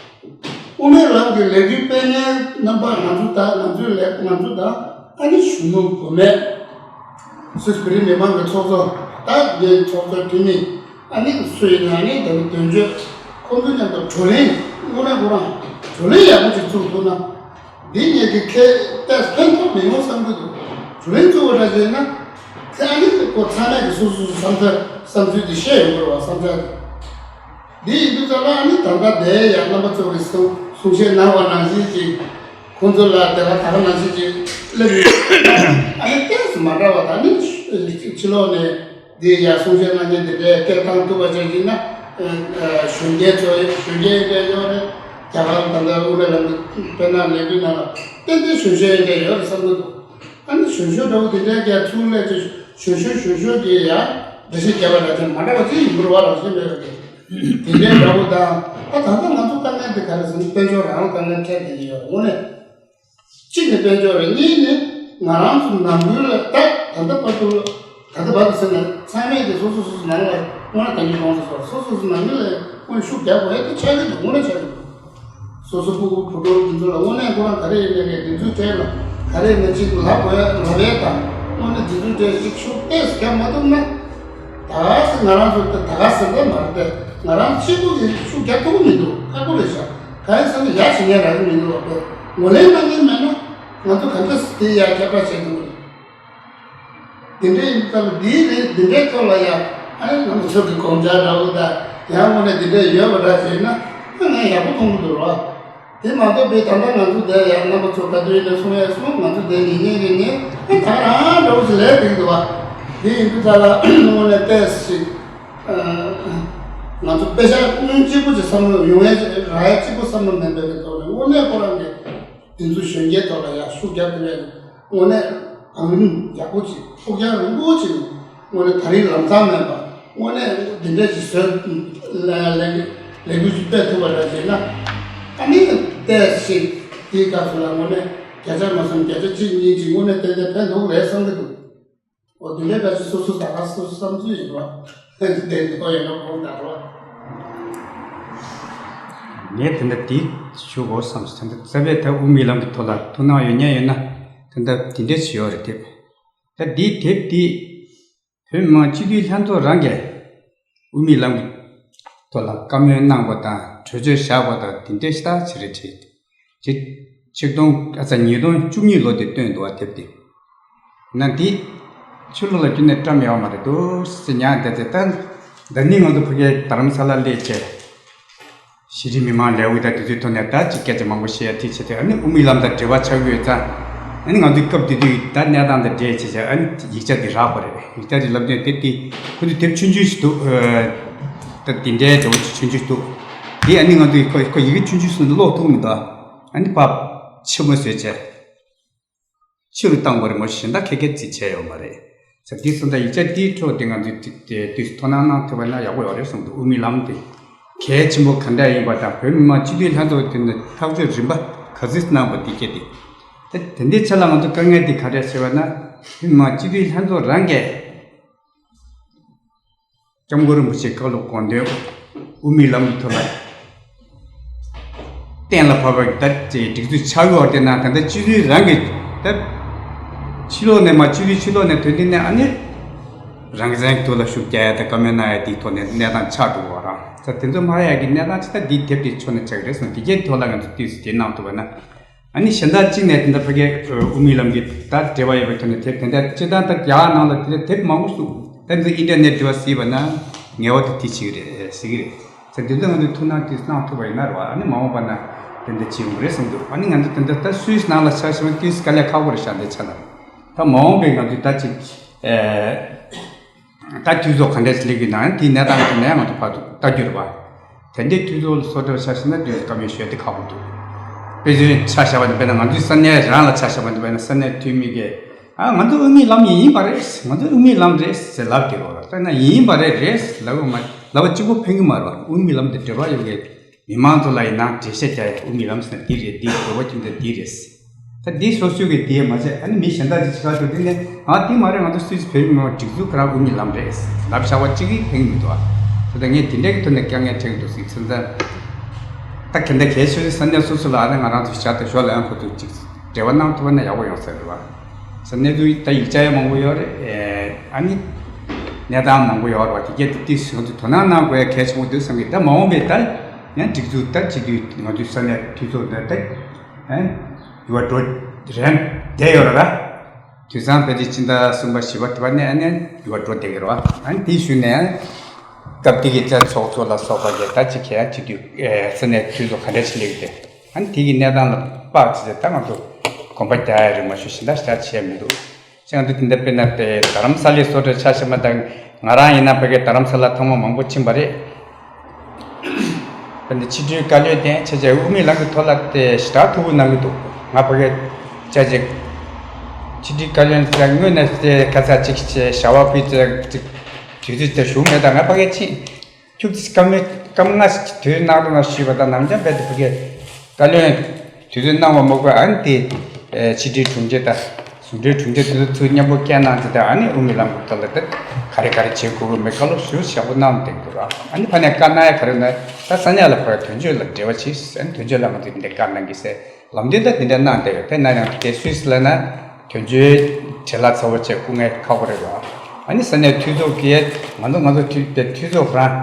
དབུ་མའི་ལམ་གྱི་ལས་འགུལ་སྤེལ་མཁན་རྣམ་པ། ང་ཚོ་དང་ང་ཚོའི་ལས། ང་ཚོ་དང་ཨ་ནི་གཞོན་ནུ་བུད་མེད། སུད་སི་བོད་རིགས་མི་མང་གི་ཚོགས་གཙོ། ད་ངའི་ཚོགས་གཙོའི་འཐུས་མི། ཨ་ནི་སུ་ཡིན་ན་ཨ་ནི་དེ་ནི་དོན་གཅོད། ཁོང་ཚོ་མཉམ་དུ་བགྲོ་གླེང་དངོས་གནས་ཁོ་རང་བགྲོ་གླེང་ཡག་པོ་ཞིག་བཙུགས་ཐུབ་ན། འདི་ངེད་ཀྱི་ཁེ་ཏོག་ཙམ་ཕན་ཐོགས་མི་ཡོང་བསམ་གྱི་འདུག་བགྲོ་གླེང་བཙུགས་པ་འདྲ་བྱས་ན། ཚེ་ཨ་ནི་ཁོ་ཚང་མས་ཀྱི་སོ་སོ་སོ་བསམ་ཚུལ་བསམ་ཚུལ་དེ་བཤད་ཡོང་གི་རེད་བ། བསམ་འཆར་དེ། འདི་ཡིན་དུས་ཙམ་ལ་ཨ་ནི་ད་ལྟ་དེ་ཡང་རྣམ་པ་ཚོ་གིས་གསུང་གསུང་བཤད་གནང་བ་ནང་བཞིན་ཅིག་ཁོང་ཚོ་ལ་དེ་ལ་ད་ག་ནང་བཞིན་ཅིག་སླེབས་ཡོད། ཨ་ནི་ཏོག་ཙམ་མ་འདྲ་བ། ད་ནི་ཕྱི་ལོགས་ནས་འདི་ཡ་གསུང་བཤད་གནང་མཁན་དེ་འདྲའི་སྐད་བཏང་ཐུབ་པ་ཅིག་ཡིན་ན། ཨ་གཞོན་སྐྱེས་ཚོ་གཞོན་སྐྱེས་ཡིན་པའི་ཡོད་རེད། རྒྱ་གར་ད་ལྟ་དབུ་མའི་ལམ་གྱི་དཔེར་ན་ལས་འགུལ་ནང་ལ་ཏན་ཏན་གཞོན་གཞོན་ཡིན་པའི་ཡོད་རེད་བསམ་གྱི་འདུག་ཨ་ནི་གཞོན་གཞོན་འདྲ་བོ་དེ་འདྲའི་སྐད་ཚུར་སླེབས་ཀྱི་གཞོན་གཞོན་གཞོན་གཞོན་གྱི་ཡ་འགྲེལ་བཤད་རྒྱབ་པ་འདྲ་ཅན་མ་འདྲ་བ་ཅིག་ཡིན་དགོས་རེད་བ། རང་བཞིན་མེད་པ་དེ། དེ་འདྲའི་འདྲ་བོ་དང་། ད་ད་ལྟ་ང་ཚོ་དཀའ་ངལ་དེ་ག་རེ་ཟེར་ན། དཔལ་འབྱོར་རང་དཀའ་ངལ་འཕྲད་བསྡད་ཀྱི་ཡོད་རེད། དངོས་གནས། གཅིག་ནི་དཔལ་འབྱོར་རེད། གཉིས་ནི་ང་རང་ཚོ་ནང་ཁུལ་ལ་ད་ད་ལྟ་བར་དུ། ད་ལྟ་བར་དུ་ཟེར་ན་ཚང་མས་དེ་སོ་སོ་སོ་སོ་ནང་ལ་དངོས་གནས་ད་གིན་གོང་དུ་སོང་། སོ་སོ་སོ་ནང་ཁུལ་ལ་དངོས་གནས་ཤུགས་རྒྱག་དགོས་ཡ་དེ་ཆགས་ཀྱི་འདུག་དངོས་གནས་ཆགས་ཀྱི་འདུག་སོ་སོ་སྤུ་གུ་བུ་ཕྲུག་དེ་ཚོ་ལ་དངོས་གནས་ཁོ་རང་ག་རེ་ཡིན་ནའི་རེད། དེ་ཚོའི་གྲས་ལ་ག་རེ་ཡིན་ན་གཅིག་ལབ་དགོས་ཡ་ལབ་ཡས་དང་། དངོས་གནས་དེ་ཚོའི་གྲས་གཅིག་ཤུགས་ཏོག་ཙམ་རྒྱག་མ་ཐུབ་ན། ད་ག་སེ་ང་རང་ཚོ་ད་ག་སེ་ད་མ་རེད་དེ། ང་རང་གཅིག་པུ་གིས་ཤུགས་རྒྱག་ཐུབ་ཀྱི་མི་འདུག་ཁག་པོ་རེད་ཤག་གང་ཡིན་ཟེར་ན་ཡ་བྱེད་མཁན་རག་གི་མི་འདུག་བ། ངོས་ལེན་གནང་མཁན་མེད་ན་ང་ཚོ་ག་འདྲ་སེ་དེ་ཡ་ཁྱབ་བསྒྲགས་བྱེད་ཐུབ་ཀྱི་རེད། དེ་འདྲའི་ཡིན་ཙང་འདིའི་རེད། འདི་འདྲའི་ཐོག་ལ་ཡ་ཨ་ནི་ང་ཚོ་གི་དགོངས་འཆར་འདྲ་བོ་དང་། ཡང་དངོས་གནས་འདི་འདྲ་ཡོད་པ་འདྲ་བྱས་ན་ཨ་ངས་ཡག་པོ་མཐོང་གི་འདུག་ར། དེ་མ་གཏོགས་པའི་ད་ལྟ་ང་ཚོ་འདིར་ཡང་རྣམ་པ་ཚོ་ག་དུས་ཡིན་ན་གསུང་ཡས་གསུང་། ང་ཚོ་འདིར་ཉན་མཁན་གྱི་ཉན། ཨེ་ད་ག་རང་འདྲ་བོ་ཞིག་ལས་འགྲིག་འདུག་བ། དེ་ཡིན་དུས་ད་ལ་དངོས་གནས་ཏོག་ཙམ་ཞིག་ང་ཚོ་དཔེ་ཆ་སྔོན་གཅིག་པུ་ཅིག་བསམ་བློ་ཡོང་ཡས་རག་ཡས་གཅིག་པུ་བསམ་བློ་མེད་པའི་ཐོག་ནས། དངོས་གནས་ཁོ་རང་གི་འདི་ཚོ་གཞོན་སྐྱེས་ཐོག་ལ་ཡང་ཤུགས་རྒྱབ་ཐུབ་ཡས་དངོས་གནས་བང་རིམ་ཡག་པོ་ཅིག་ཕུགས་རྒྱང་རིང་པོ་ཅིག་དངོས་གནས་ད་རིང་ལམ་སང་མེད་པ། དངོས་གནས་འདི་འདྲ་ཞིག་བཟོས། ལས་ལས་འགུལ་ཞིག་སྤེལ་ཐུབ་པ་འདྲ་བྱས་ན། ཨ་ནི་ཏོག་ཙམ་ཞིག་དེའི་སྐབས་སུ་ལ་དངོས་གནས་བརྒྱ་ཆ་མ་སོང་བརྒྱ་ཆ་གཅིག་གཉིས་ཅིག་དངོས་གནས་ཏན་ཏན་ཕན་ཐོགས་རེད་བསམ་གྱི་འདུག་འོ་དེ་འདྲའི་འདྲ་ཞིག་སོ་སོ་ད་ག་སོ་སོ་བསམ་ཚུལ་ཡིན་པ། དེ་འདྲ་ཡིན་ན་ཁོང་ད་རོགས། ངས་དེ་འདྲ་དེ་ཞུ་དགོས་བསམ་སོང་། དེ་འདྲ་རྩ་བའི་ད་དབུ་མའི་ལམ་གྱི་ཐོག་ལ་ཐུགས་སྣང་ཡོད་མཁན་ཡོད་ན། དེ་འདྲ་དེ་འདྲ་ཞིག་ཡོད་རེད་དེ། ད་འདིའི་དེབ་འདི་བོད་མི་མང་སྤྱི་འཐུས་ལྷན་ཚོགས་རང་གིས་དབུ་མའི་ལམ་གྱི་ཐོག་ལ་བཀའ་མོལ་གནང་བ་དང་། གྲོས་ཆོད་བཞག་པ་དང་། དེ་འདྲ་ཞིག་ད་ཅི་རེད་དྲིས། ཅིག་ཆིག་སྟོང་ཨ་ཙ་ཉིས་སྟོང་བཅུ་གཉིས་ལོ་དེ་བཏོན་འདུག་བ། དེབ་དེ་ན་འདི་ཕྱི་ལོགས་ལ་ཁྱོན་ནས་བཀྲམ་ཡོད་མ་རེད་འདུག་ཟེར་ཉག་བསྡད་དེ། ད་ད་ནི་ང་ཚོ་ཕ་གིའི་རྡ་རམ་ས་ལ་སླེབས་བྱས། གཞི་རིམ་མི་མང་ལས་འགུལ་དང་དེ་ཚོའི་ཐོག་ནས་ད་ཅིག་སྐད་ཆ་མང་པོ་བཤད་ཡ་དེ་བྱས་ཏེ། ཨ་ནི་དབུ་མའི་ལམ་དང་འབྲེལ་བ་ཆགས་ཀྱི་ཡོད་ཙང་། ཨ་ནི་ང་ཚོའི་སྐབས་དེ་དུས་ད་གནས་སྟངས་དང་འབྲེལ་བྱས་བྱས། ཨ་ནི་ཡིག་ཆ་དེ་རག་པ་རེད། ཡིག་ཆ་དེ་ལབ་དུས་དེབ་དེ་ཁོ་ཚོའི་དེབ་ཆུང་ཆུང་ཞིག་འདུག་ད་དེ་འདྲའི་འདྲ་བོ་ཆུང་ཆུང་ཞིག་འདུག་དེ་ཨ་ནི་ང་ཚོའི་ཁོ་ཁོ་ཡི་གེ་ཆུང་ཆུང་སོང་ན་ཀློག་ཐུབ་མི་འདུག་ཨ་ནི་ཕར་ཕྱི་མོ་བཟོས་བྱས། ཕྱི་རུ་བཏང་བ་རེད་མོ། གཞན་དག་ཁ་ཁ་ཅིག་བྱས་ཡོད་མ་རེད། ཟེར་དུས་སོང་ཙང་ཡིག་ཆ་དེའི་ཐོག་དེ་ང་ཚོས་དེ་དེ་དུས་སུ་དོ་སྣང་གནང་ཐུབ་པ་ན་ཡག་པོ་ཡོད་རེད་གསུངས་འདུག་དབུ་མའི་ལམ་དེ་གལ་ཆེན་པོ་ག་འདྲ་ཡིན་པ་དང་། བོད་མི་མང་སྤྱི་འཐུས་ལྷན་ཚོགས་དེ་ནས་ཐག་གཅོད་རིམ་པ་ག་ཚོད་གནང་པ་དེ་སྐད་དེ། དེ་དེ་འདྲའི་ཆ་ལ་ང་ཚོ་དཀའ་ངལ་དེ་ག་རེ་ཟེར་བ་ན། ཐེངས་མ་སྤྱི་འཐུས་ལྷན་ཚོགས་རང་གིས་སྐྱབས་མགོན་རིན་པོ་ཆེ་བཀའ་སློབ་དགོངས་དོན་དབུ་མའི་ལམ་གྱི་ཐོག་ལ་གཏན་ལ་ཕབ་པའི་ད་ཅེས་སྒྲིག་འཛུགས་ཆགས་ཡོད་དེ་ན། ད་ལྟ་སྤྱི་འཐུས་རང་གིས་ད་ཕྱི་ལོགས་ནས་མ། སྤྱི་འཐུས་ཕྱི་ལོགས་ནས་དོན་དེ་ནས་ཨ་ནི་རང་བཙན་གྱི་ཐོག་ལ་ཤུགས་རྒྱག་ཡ་དང་བཀའ་མོལ་གནང་ཡ་དེའི་ཐོག་ནས་གནས་སྟངས་ཆགས་འགྲོ་བ་རང་། ད་དེ་ཚོ་མ་ཡ་གི་གནས་སྟངས་ཅི་ལྟར་འདིའི་དེབ་དེ་ཆོག་ནས་ཆགས་ཀྱི་རེད་གསུངས། དེ་གའི་ཐོག་ལ་ང་ཚོ་དུས་སུ་དེ་གནང་ཐུབ་པ་ན། ཨ་ནི་གཞན་དག་གཅིག་ནས་དེ་འདྲ་ཕ་གིའི་དབུ་མའི་ལམ་གྱི་ད་འབྲེལ་བ་ཡོད་པའི་ཐོག་ནས་དེབ་དེ་འདྲ་སྤྱིར་བཏང་ད་རྒྱ་གར་ནང་ལ་དེ་འདྲ་དེབ་མང་པོ་བཙུགས། ད་འདི་ཨིན་ཊར་ནེཊ་འབྲེལ་བ་སྲིད་པ་ན་ངེས་པར་དུ་དེ་བྱེད་ཀྱི་རེད་ཟེར་གྱི་རེད། ད་དེ་ཚོ་ང་ཚོས་ཐུགས་སྣང་དེ་གནང་ཐུབ་པ་ཡིན་ན་རེད་བ། ཨ་ནི་མ་འོངས་པ་ན་དེ་འདྲ་བྱེད་ཡོང་གི་རེད་བསམ་འདུག་ཨ་ནི་ང་ཚོ་དེ་འདྲ་ད་སུད་སི་ནང་ལ་ཆ་བཞག་ན་དུས་དཀའ་ལས་ཁག་པོ་རེད་ཤག་འདི་ཆ་ལ། ད་མ་འོངས་པའི་ང་ཚོས་ད་ཅིག་ད་འཐུས་ཚོགས་ག་འདྲ་ཞིག་སླེབས་ཀྱི་ན་དེའི་གནས་སྟངས་དེ་ནས་ང་ཚོ་ཕར་ཚུར་ལྟ་རྒྱུ་རེད་བ། དེ་འདྲའི་འཐུས་ཚོགས་ལ་སོ་ཏོར་ཆ་བཞག་ན་དུས་སུ་བཀའ་མོལ་ཞུ་ཡ་དེ་ཁག་པོ་འདུག་དཔེ་མཚོན་ཆ་བཞག་པ་ནི་དཔེར་ན་ང་ཚོའི་ས་གནས་རང་ལ་ཆ་བཞག་པ་ནི་དཔེར་ན་ས་གནས་འཐུས་མི་གིས། ཨ། ང་ཚོ་དབུ་མའི་ལམ་ཡིན་པ་རེད། ང་ཚོ་དབུ་མའི་ལམ་རེད་ཟེར་ལབ་བསྡད་ཡོད་རེད། དཔེར་ན་ཡིན་པ་རེད། རེད་ལབ་པ་མ་ལབ་པ་གཅིག་པོ་ཕན་གྱི་མ་རེད་བ། དབུ་མའི་ལམ་དེ་འབྲེལ་བ་ཡོད་མཁན་མི་མང་ཚོ་ལ་ཡིན་ན་འགྲེལ་བཤད་རྒྱག་ཡ། དབུ་མའི་ལམ་ཟེར་ན་འདི་རེད། འདི་དགོས་པ་ཅིག་འདི་འདི་རེད། ད་འདི་སོ་སོ་གི་འདི་མ་བྱས། ཨ་ནི་མི་གཞན་དག་ཅིག་ཅིག་ཁ་ཐུག་དེ་ནས་ང་འདི་མ་རེད། ང་ཚོ་སུད་སི་བོད་མི་མང་སྒྲིག་འཛུགས་ཁོ་རང་དབུ་མའི་ལམ་རེད་ལབ་བཞག་པ་གཅིག་གིས་ཕན་གྱི་མི་འདུག་ཨ། ད་ལྟ་ངས་དེ་འདྲའི་གི་ཐོག་ནས་དཀའ་ངལ་འཕྲད་ཀྱི་འདུག་ཟེར་མཚོན་ཙང་། ད་ག་འདྲ་གལ་ཆེ་ས་གནས་སོ་སོ་ལ་ཨ་ནི་ང་རང་ཚོ་ཞར་དང་ཞོར་ལ་ཡང་ཁོ་ཚོ་ཅིག་འབྲེལ་བ་གནང་ཐུབ་པ་ན་ཡག་པོ་ཡོང་ས་རེད་བ། ས་གནས་དུ་ད་ཡིག་ཆ་ཡང་མང་པོ་ཡོད་རེད། ཨ་ནི་གནས་སྟངས་མང་པོ་ཡོད་རེད་བ། དེ་གས་དེ་ཏིས་ང་ཚོས་དོ་སྣང་གནང་དགོས་ཡ་གལ་ཆེན་པོ་འདུག་བསམ་གི། ད་མ་འོངས་པའི་ད་ཡང་སྒྲིག་འཛུགས་ད་བྱེད་དུས་ང་ཚོའི་ས་གནས་འཐུས་ཚོགས་འདི་ད་ཨ་འགྱུར་བ་འགྲོ་རན་བསྡད་ཡོད་རེད་ད། དུས་སང་ཕལ་ཆེར་ཕྱི་ཟླ་གསུམ་པ་བཞི་པ་དེ་བ་ནས་ཨ་ནི་འགྱུར་བ་འགྲོ་བསྡད་ཀྱི་རེད་བ། ཨ་ནི་དེའི་གཞུག་ནས་སྐབས་དེ་གི་ད་ཚོགས་གཙོ་ལ་སོགས་པ་གི་ད་ཅིག་ག་ཡ་བྱེད་དུས་ས་གནས་འཐུས་ཚོགས་ག་འདྲ་ཞིག་སླེབས་ཏེ། ཨ་ནི་དེ་གི་གནས་སྟངས་ལ་དཔག་ཅིག་ད་ང་ཚོ་གོམ་པ་རྒྱག་ཡ་རེད་མ་གཞི་གཞན་དག་ཞེ་དྲག་བྱས་མི་འདུག་ཅང་དུ་དེ་འདྲ། དཔེར་ན་དེ་རྡ་རམ་ས་ལའི་སོ་སོའི་ཆ་བཞག་པ་དང་། ང་རང་ཡིན་ན་ཕ་གིའི་རྡ་རམ་ས་ལ་ཐེངས་མ་མང་པོ་ཕྱིན་པ་རེད། དཔེར་ན་ཕྱི་དྲིལ་བཀའ་བློན་དེ་ཆེ་ཆེ་དབུ་མའི་ལམ་གྱི་ཐོག་ལ་དེ་ཞེ་དྲག་ཐུགས་ཁུར་གནང་གི་འདུག་ང་ཕ་གིའི་ཆ་ཆེ་ཕྱི་དྲིལ་བཀའ་བློན་ཟེར་དངོས་གནས་དེ་ཁ་ཚ་གཅིག་བྱས་བྱ་བ་སྤུས་ཚད་ཅིག་དུས་ཚོད་དེ་ཞུགས་མེད། ད་ང་ཕ་གིར་ཕྱིན། ཁྱུག་ཙམ་སྐར་མ་སྐར་མ་ལྔ་ཞིག་དུས་གནང་རོགས་གནང་ཞུས་པ་དང་། ནམ་རྒྱུན་རྦད་དེ་ཕ་གིར་བཀའ་བློན་དུས་ཚོད་གནང་བ་མ་དགོས། ཨ་ནི་དེ་ཕྱི་དྲིལ་དྲུང་ཆེ་དང་ཟུང་འབྲེལ་དྲུང་ཆེ་དེ་ཚོ་ཚུར་མཉམ་པོ་བསྐྱལ་གནང་བྱས། ད་ཨ་ནི་དབུ་མའི་ལམ་གྱི་ཐོག་ལ་ད་ག་རེ་ག་རེ་བྱེད་དགོས་ཀྱི་མེད་བཀའ་སློབ་ཞུ་ཞེ་པོ་གནང་བསྡད་ཀྱི་རེད། ཨ་ནི་ཕ་ནས་བཀའ་གནང་ཡ་ག་རེ་ན། ད་ས་གནས་ལ་ཕར་དོན་གཅོད་ལ་འབྲེལ་བ་བྱེད་ཟེར། དོན་གཅོད་ལ་ང་ཚོས་འདི་འདྲ་བཀའ་གནང་གི་ཟེར་ལམ་སྟོན་ད་དེ་འདྲ་གནང་བསྡད་ཡོད། དེ་ན་ཡང་དེ་སུད་སི་ལ་ན་དོན་གཅོད་བྲེལ་བ་ཚ་པོ་བྱས་སྐུ་ངལ་ཁག་པོ་རེད་བ། ཨ་ནི་ས་གནས་འཐུས་ཚོགས་ཀྱིས་ང་ཚོ་ང་ཚོ་འཐུས་དེ་འཐུས་ཚོགས་རང་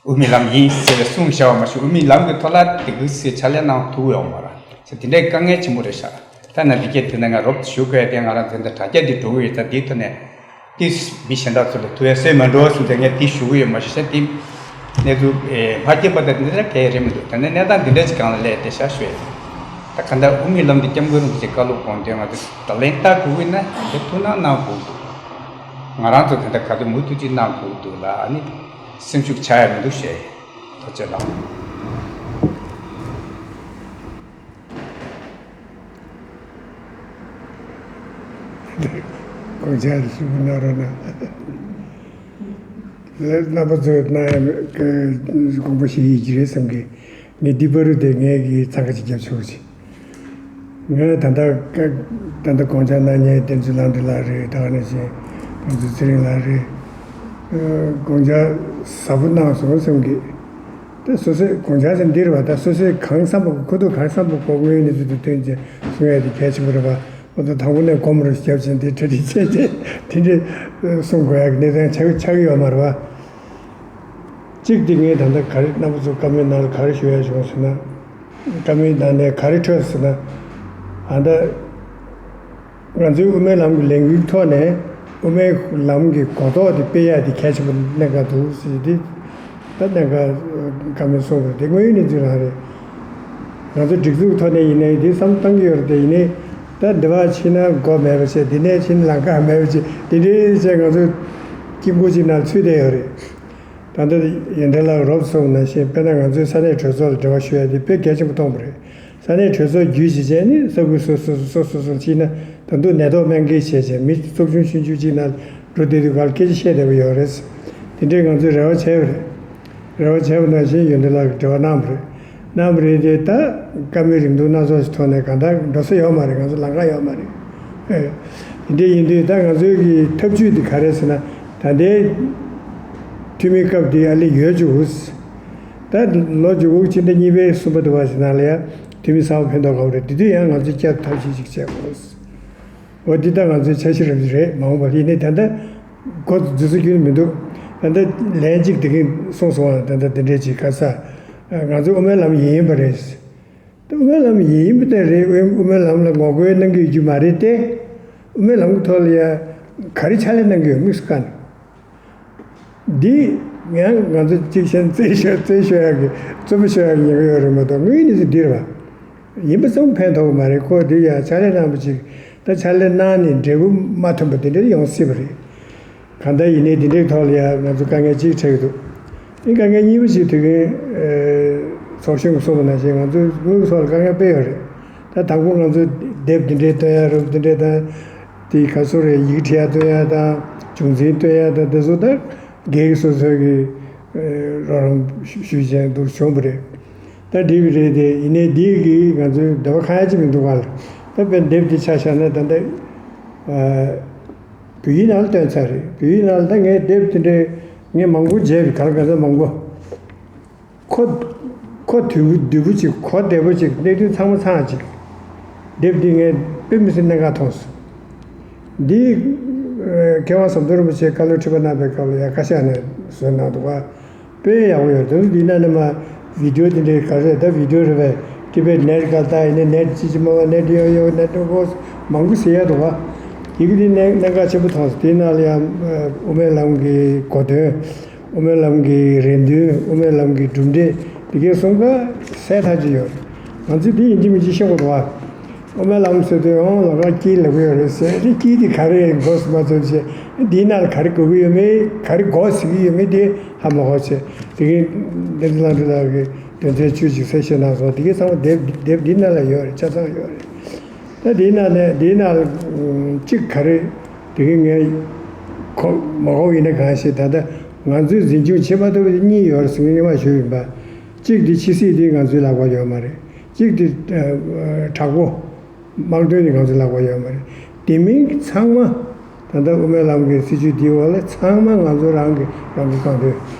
དབུ་མའི་ལམ་ཡིན་ཟེར་གསུངས་བཞག་པ་མ་གཞི་དབུ་མའི་ལམ་གྱི་ཐོག་ལ་དེ་གི་ཟེར་ཕྱག་ལས་གནང་ཐུབ་ཡོད་མ་རེད་ཟེར། དེ་འདྲའི་དཀའ་ངལ་ཆེན་པོ་རེད་ཤག་ད་ན་དེ་གས་དེ་ན་ང་རོབ་ཞུ་དགོས་ཡ་དེ། ང་རང་དེ་འདྲ་དྲ་རྒྱ་འདི་འགྲོ་གི་ཡོད་ཙང་། དེའི་ཐོག་ནས་ཏིས་མི་གཞན་དག་ཚོ་ལ་ཐུགས་ཡ་སེམས་མ་འགྲོ་བསམ་སྟེ་ངས་དེ་ཞུ་གི་ཡོད། མ་གཞི་ཤ་དེ་གནས་ཚུལ་ཨེ་མ་སྐྱེས་པ་དང་འདི་འདྲ་གལ་རེད་མི་འདུག་ད་ནས་གནས་སྟངས་འདི་འདྲ་ཅིག་སྒང་ལ་སླེབས་ཏེ་ཤ་ཞུ་ཡ། ད་ག་འདྲ་དབུ་མའི་ལམ་འདི་སྐྱབས་མགོན་རིན་པོ་ཆེ་བཀའ་སློབ་དགོངས་དོན་ང་ཚོ་ད་ལན་བལྟ་དགོས་ཀྱི་ན་དེ་ཐུགས་སྣང་གནང་དགོས་འདུག་ང་རང་ཚོ་ད་ལྟ་ག་ཚོད་མུ་མཐུད་ཅིག་གནང་དགོས་འདུག་ལ། ཨ་ནི་སེམས་ཤུགས་ཆག་ཡ་མི་འདུག་ཞེས། ཐུགས་རྗེ་ཆེ་ལགས། དགོངས་འཆར་ཞུ་གནང་རོགས་གནང་། ལས་རྣམ་པ་ཚོས་གནང་ཡ་དགོངས་པ་བཞེས་ཡིན་གྱི་རེད་བསམ་གི། ངས་འདི་བར་དུ་དེ་ངས་ཀྱི་འཚང་ཁ་ཅིག་རྒྱབ་ཆོག་ཅིག་ངས་ད་ལྟ་ད་ལྟ་དགོངས་འཆར་གནང་མཁན་བསྟན་འཛིན་ལྷ་འབྲི་ལགས་རེད། ད་ག་ནང་བཞིན་བསྟན་འཛིན་ཚེ་རིང་ལགས་རེད། དགོངས་འཆར་ཟབ་པོ་གནང་སོང་བསམ་གི། ད་སོ་སོས་དགོངས་འཆར་ཟེར་འདི་རེད་བ། ད་སོ་སོས་གང་བསམ་པ་ཁོ་ཐུག་གང་བསམ་པ་ཁོ་དངོས་གནས་ཚུལ་དུ་ཐོན་ཅིང་གསུང་ཡ་དེ་གལ་ཆེན་པོ་རེད་བ། ཁོ་ཚོ་དང་པོ་ནས་སྒོམ་རུ་རྒྱབ་ཅིང་དེ་གྲ་སྒྲིག་བྱས་ཏེ་དེ་འདྲའི་གསུང་དགོས་ཡ་གི་གནས་སྟངས་ཆགས་ཆགས་ཀྱི་ཡོད་མ་རེད་བ། གཅིག་དེ་ངས་ད་ལྟ་ག་རེ་རྣམ་པ་ཚོ་བཀའ་མོལ་ནང་ལ་ག་རེ་ཞུ་ཡ་བྱུང་ཟེར་ན། བཀའ་མོལ་ནང་ནས་ག་རེ་འཕྲོས་ཟེར་ན། ཨ་ད། ང་ཚོའི་དབུ་མའི་ལམ་གྱི་ལས་འགུལ་ཐོག་ནས་དབུ་མའི་ལམ་གྱི་གོ་རྟོགས་དེ་སྤེལ་ཡ་དེ་གལ་ཆེན་པོ་གནད་འགག་འདུག་ཟེར་ཏེ། ད་གནད་འགག་བཀའ་མོལ་གསུངས་པ་རེད། དེ་དངོས་ཡོད་གནས་ཚུལ་རང་རེད། ང་ཚོ་སྒྲིག་འཛུགས་ཐོག་ནས་ཡིན་ནའི་དེ་བསམ་བཏང་གི་ཡོད་རེད། དེ་ཡིན་ནའི་ད་འདི་བ་ཕྱིན་ན་སྒོ་མེད་པ་བྱས། འདི་ནས་ཕྱིན་ན་ལམ་ཁ་མེད་པ་བྱས། དེ་འདྲའི་བྱས་ང་ཚོ་དཀྱིལ་འཁོར་གཅིག་ནང་ཚུད་བསྡད་ཡོད་རེད། ད་ལྟ་ཡོན་ཏན་ལགས་རོབ་གསུངས་ནང་བཞིན། དཔེར་ན་ང་ཚོའི་ས་གནས་གྲོས་ཚོགས་ལ་འབྲེལ་བ་ཞུ་ཡ་དེ་དཔེ་གལ་ཆེན་པོ་མཐོང་བ་རེད། ས་གནས་གྲོས་ཚོགས་བརྒྱུད་བྱས་བྱས་ནས་ས་ཁུལ་སོ་སོ་སོ་སོ་སོ་སོ་ཕྱིན་ན་ད་དུང་ནད་ཐོག་སྨན་བཀོལ་བྱས་བྱས་མི་ཚོགས་ཆུང་ཆུང་ཆུང་གཅིག་ནང་འགྲོ་བསྡད་དུས་ག་ལ་སྐད་ཆ་བཤད་བསྡད་པ་ཡོད་རེད། དེ་འདྲའི་ང་ཚོས་རེ་བ་བྱས་པ་རེད། རེ་བ་བྱས་པ་ནང་བཞིན་ཡོན་ཏན་ལགས་ཀྱིས་འབྲེལ་བ་གནང་བ་རེད། གནང་བ་རེད་དེ། ད་བཀའ་མོལ་རིང་ཐུང་སྣ་ཚོགས་ཤིག་ཐོག་ནས་གང་ལྟར་འགྲོ་ས་ཡོད་མ་རེད། ང་ཚོ་ལམ་ཁ་ཡོད་མ་རེད། ཨེ། དེ་འདྲ་ཡིན་དུས་ད་ང་ཚོའི་གི་ཐབས་ཇུས་དེ་ག་རེ་ཟེར་ན། ད་ལྟའི་འཐུས་མི་སྐབས་དེ་ཨ་ལས་ཡོལ་བཅུག་དགོས། ད་ལོ་བཅུ་དགུ་ཕྱི་ཟླ་གཉིས་པའི་གསུམ་པ་དུ་བ་ཞིག་ནང་ལ་ཡང་འཐུས་མི་གསར་པ་ཕན་ཐོགས་དགོས་རེད། དེ་དུས་ཡང་ང་ཚོས་བསྐྱར་ཐབས་ཤེས་ཤིག་བྱེད་དགོས། འོ་འདི་ལྟར་ང་ཚོའི་འཆར་གཞི་རབ་ཅིག་རེད། མ་འོངས་པར་ཡིན་ནའི་ད་ལྟ་འགོ་འཛུགས་ས་ཁྱོན་མི་འདུག་ད་ལྟ་ལན་གཅིག་དེ་གིན་གསུངས་སོང་བ། ད་ལྟ་འདི་འདྲས་ཅིག་ག་ས། ང་ཚོ་དབུ་མའི་ལམ་ཡིན་པ་རེད། དབུ་མའི་ལམ་ཡིན་པ་དེ་རེད། དབུ་མའི་ལམ་ལ་ངོ་རྒོལ་གནང་གི་ཡོད་རྒྱུ་མ་རེད་དེ། དབུ་མའི་ལམ་གྱི་ཐོག་ལ་ཡ་ག་རེ་ཕྱག་ལས་གནང་གི་ཡོད། དམིགས་སུ་བཀར་ནས། འདི་ཡང་ང་ཚོ་གཅིག་བཤད་ན་རྩེད་ཤོར་རྩེད་ཤོར་ཡག་གི་རྩོད་པ་ཤོར་ཡག་གི་ཉེན་ཁ་ཡོད་རེད་མ་གཏོགས། དངོས་ཡོད་གནས་ཚུལ་འདི་རེད་པ། ཡིན་པ་ཙམ་ཕན་ཐོགས་ཀྱི་མ་རེད། ཁོ་འདི་ཡང་ཕྱག་ལས་གནང་བ་ཅིག་ད་ཕྱག་ལས་གནང་ནས་འབྲས་བུ་མ་ཐོན་པ་དེ་འདྲ་ཡོང་སྲིད་པ་རེད། གང་ལྟར་ཡིན་ནའི་འདི་འདྲའི་ཐོག་ལ་ཡང་ང་ཚོ་དཀའ་ངལ་གཅིག་འཕྲད་ཀྱི་འདུག་ཨེ། དཀའ་ངལ་གཉིས་པ་ཞིག་དེ་གིན་ཚོགས་གཞོན་གྱིས་གསུངས་པ་ནང་བཞིན་ང་ཚོའི་དངུལ་གྱི་ཐོག་ལ་དཀའ་ངལ་དཔེ་ཡོད་རེད། ད་དང་པོ་ང་ཚོས་དེབ་འདི་འདྲའི་སྟོན་ཡ་རབས་འདི་འདྲའི་དང་། དེ་ག་ཚོད་རེད། ཡི་གེ་བྲིས་ཡ་སྟོན་ཡ་དང་། བྱུང་འཛིན་སྟོན་ཡ་དང་། དེ་ཚོ་ད་སྒེར་སོ་སོའི་གི་རོགས་རམ་ཞུས་བྱས་འདུག་བྱུང་བ་རེད། ད་འགྲིག་པ་རེད་དེ། ཡིན་ནའི་འདི་གིས་ང་ཚོའི་འདོད་པ་ཁེངས་ཡ་ཅིག་མི་འདུག་ག་ལ། ད་དཔེར་ན་དེབ་འདི་ཆ་བཞག་ན་ད་ལྟ་བོད་ཡིག་ནང་ལ་བཏོན་ཚར་རེད། བོད་ཡིག་ནང་ལ་ད་ངས་དེབ་དེ་འདྲའི་ངས་མང་པོ་མཇལ་བའི་ག་ལ་ག་ཚོད་མང་པོ། ཁོ་ཁོ་དུས་བུ་དུས་བུ་ཅིག་ཁོ་བདེ་པོ་ཅིག་གནད་དོན་ཚང་མ་ཚང་ཅིག་དེབ་འདི་ངས་དཔེ་མི་སྲིད་གནད་འགག་མཐོང་སོང་། འདི་མཁས་དབང་ཟམ་གདོང་རིན་པོ་ཆེས་བཀའ་སློབ་ཁྲི་པ་གནང་པའི་སྐབས་ལ་ཡ་བཀའ་ཤག་ནས་བཟོས་གནང་འདུག་ག་དཔེ་ཡག་པོ་ཡོད། དེ་ཚོ་འདི་ན་ནི་མ་བི་ཌིའོ་དེ་འདྲའི་ག་རེ་ད་བི་ཌིའོ་རེད་པས། ཊི་བེཊ་ནེཊ་ག་ད་ཡིན་ན་ནེཊ་ཅི་ཅི་མ་མ་ནེཊ་ཡོ་ཡོ་ནེཊ་ཝོག་མང་པོ་ཟེར་ཡ་འདུག་ག་ཡི་གེ་འདི་གནད་གནད་འགག་ཆེན་པོ་མཐོང་སོང་། དེའི་ནང་ལ་ཡང་དབུ་མའི་ལམ་གྱི་གོ་དོན། དབུ་མའི་ལམ་གྱི་རེ་འདུན། དབུ་མའི་ལམ་གྱི་གྲུབ་འབྲས་དེ་གའི་གསུང་སྐབས་གསལ་ཐག་ཆོད་ཡོད། ང་ཚོས་འདི་ཡིན་གཅིག་མིན་གཅིག་ཤེས་དགོས་འདུག་ག་དབུ་མའི་ལམ་ཟེར་དུས་ཨང་ལ་ཁ་དཀྱིལ་ལབ་ཀྱི་ཡོད་རེད་ཟེར། དེ་དཀྱིལ་དེ་ག་རེ་རེད་མགོ་སུ་མ་ཚོད་བྱས། འདིའི་ནང་ལ་ག་རེ་དགོས་ཀྱི་ཡོད་མེད། ག་རེ་དགོས་ཟེར་གྱི་ཡོད་མེད་དེ་ཧ་མ་གོ་བྱས། དེ་གའི་བསྟན་འཛིན་ལྷ་འབྲི་ལགས་ཀྱིས་དོན་ཚན་བཅུ་ཅིག་གསལ་བཤད་གནང་སོང་། དེ་གའི་ཚང་མ་དེབ་དེབ་འདིའི་ནང་ལ་ཡོད་རེད། ཆ་ཚང་ཡོད་རེད། ད་དེའི་ནང་ནས་དེའི་ནང་ལ་གཅིག་ག་རེ་དེ་གའི་ངས་གོ་མ་གོ་ཡིན་ན་གང་ཞིག་ད་ལྟ་ང་ཚོས་འཛིན་སྐྱོང་བྱེད་མ་ཐུབ་པ་གཉིས་ཡོད་རེད་ཟེར་ངས་སྔོན་མ་ཞུས་ཡིན་པ། གཅིག་དེ་ཕྱི་སྲིད་དེ་ང་ཚོའི་ལག་པར་ཡོད་མ་རེད། གཅིག་དེ་ཨ་དྲག་པོ་དམག་དོན་དེ་ང་ཚོའི་ལག་པར་ཡོད་མ་རེད། དེ་མིན་ཚང་མ་ད་ལྟ་དབུ་མའི་ལམ་གྱི་སྲིད་བྱུས་དེའི་འོག་ལ་ཚང་མ་ང་ཚོ་རང་གི་རང་གི་རྐང་འདོན།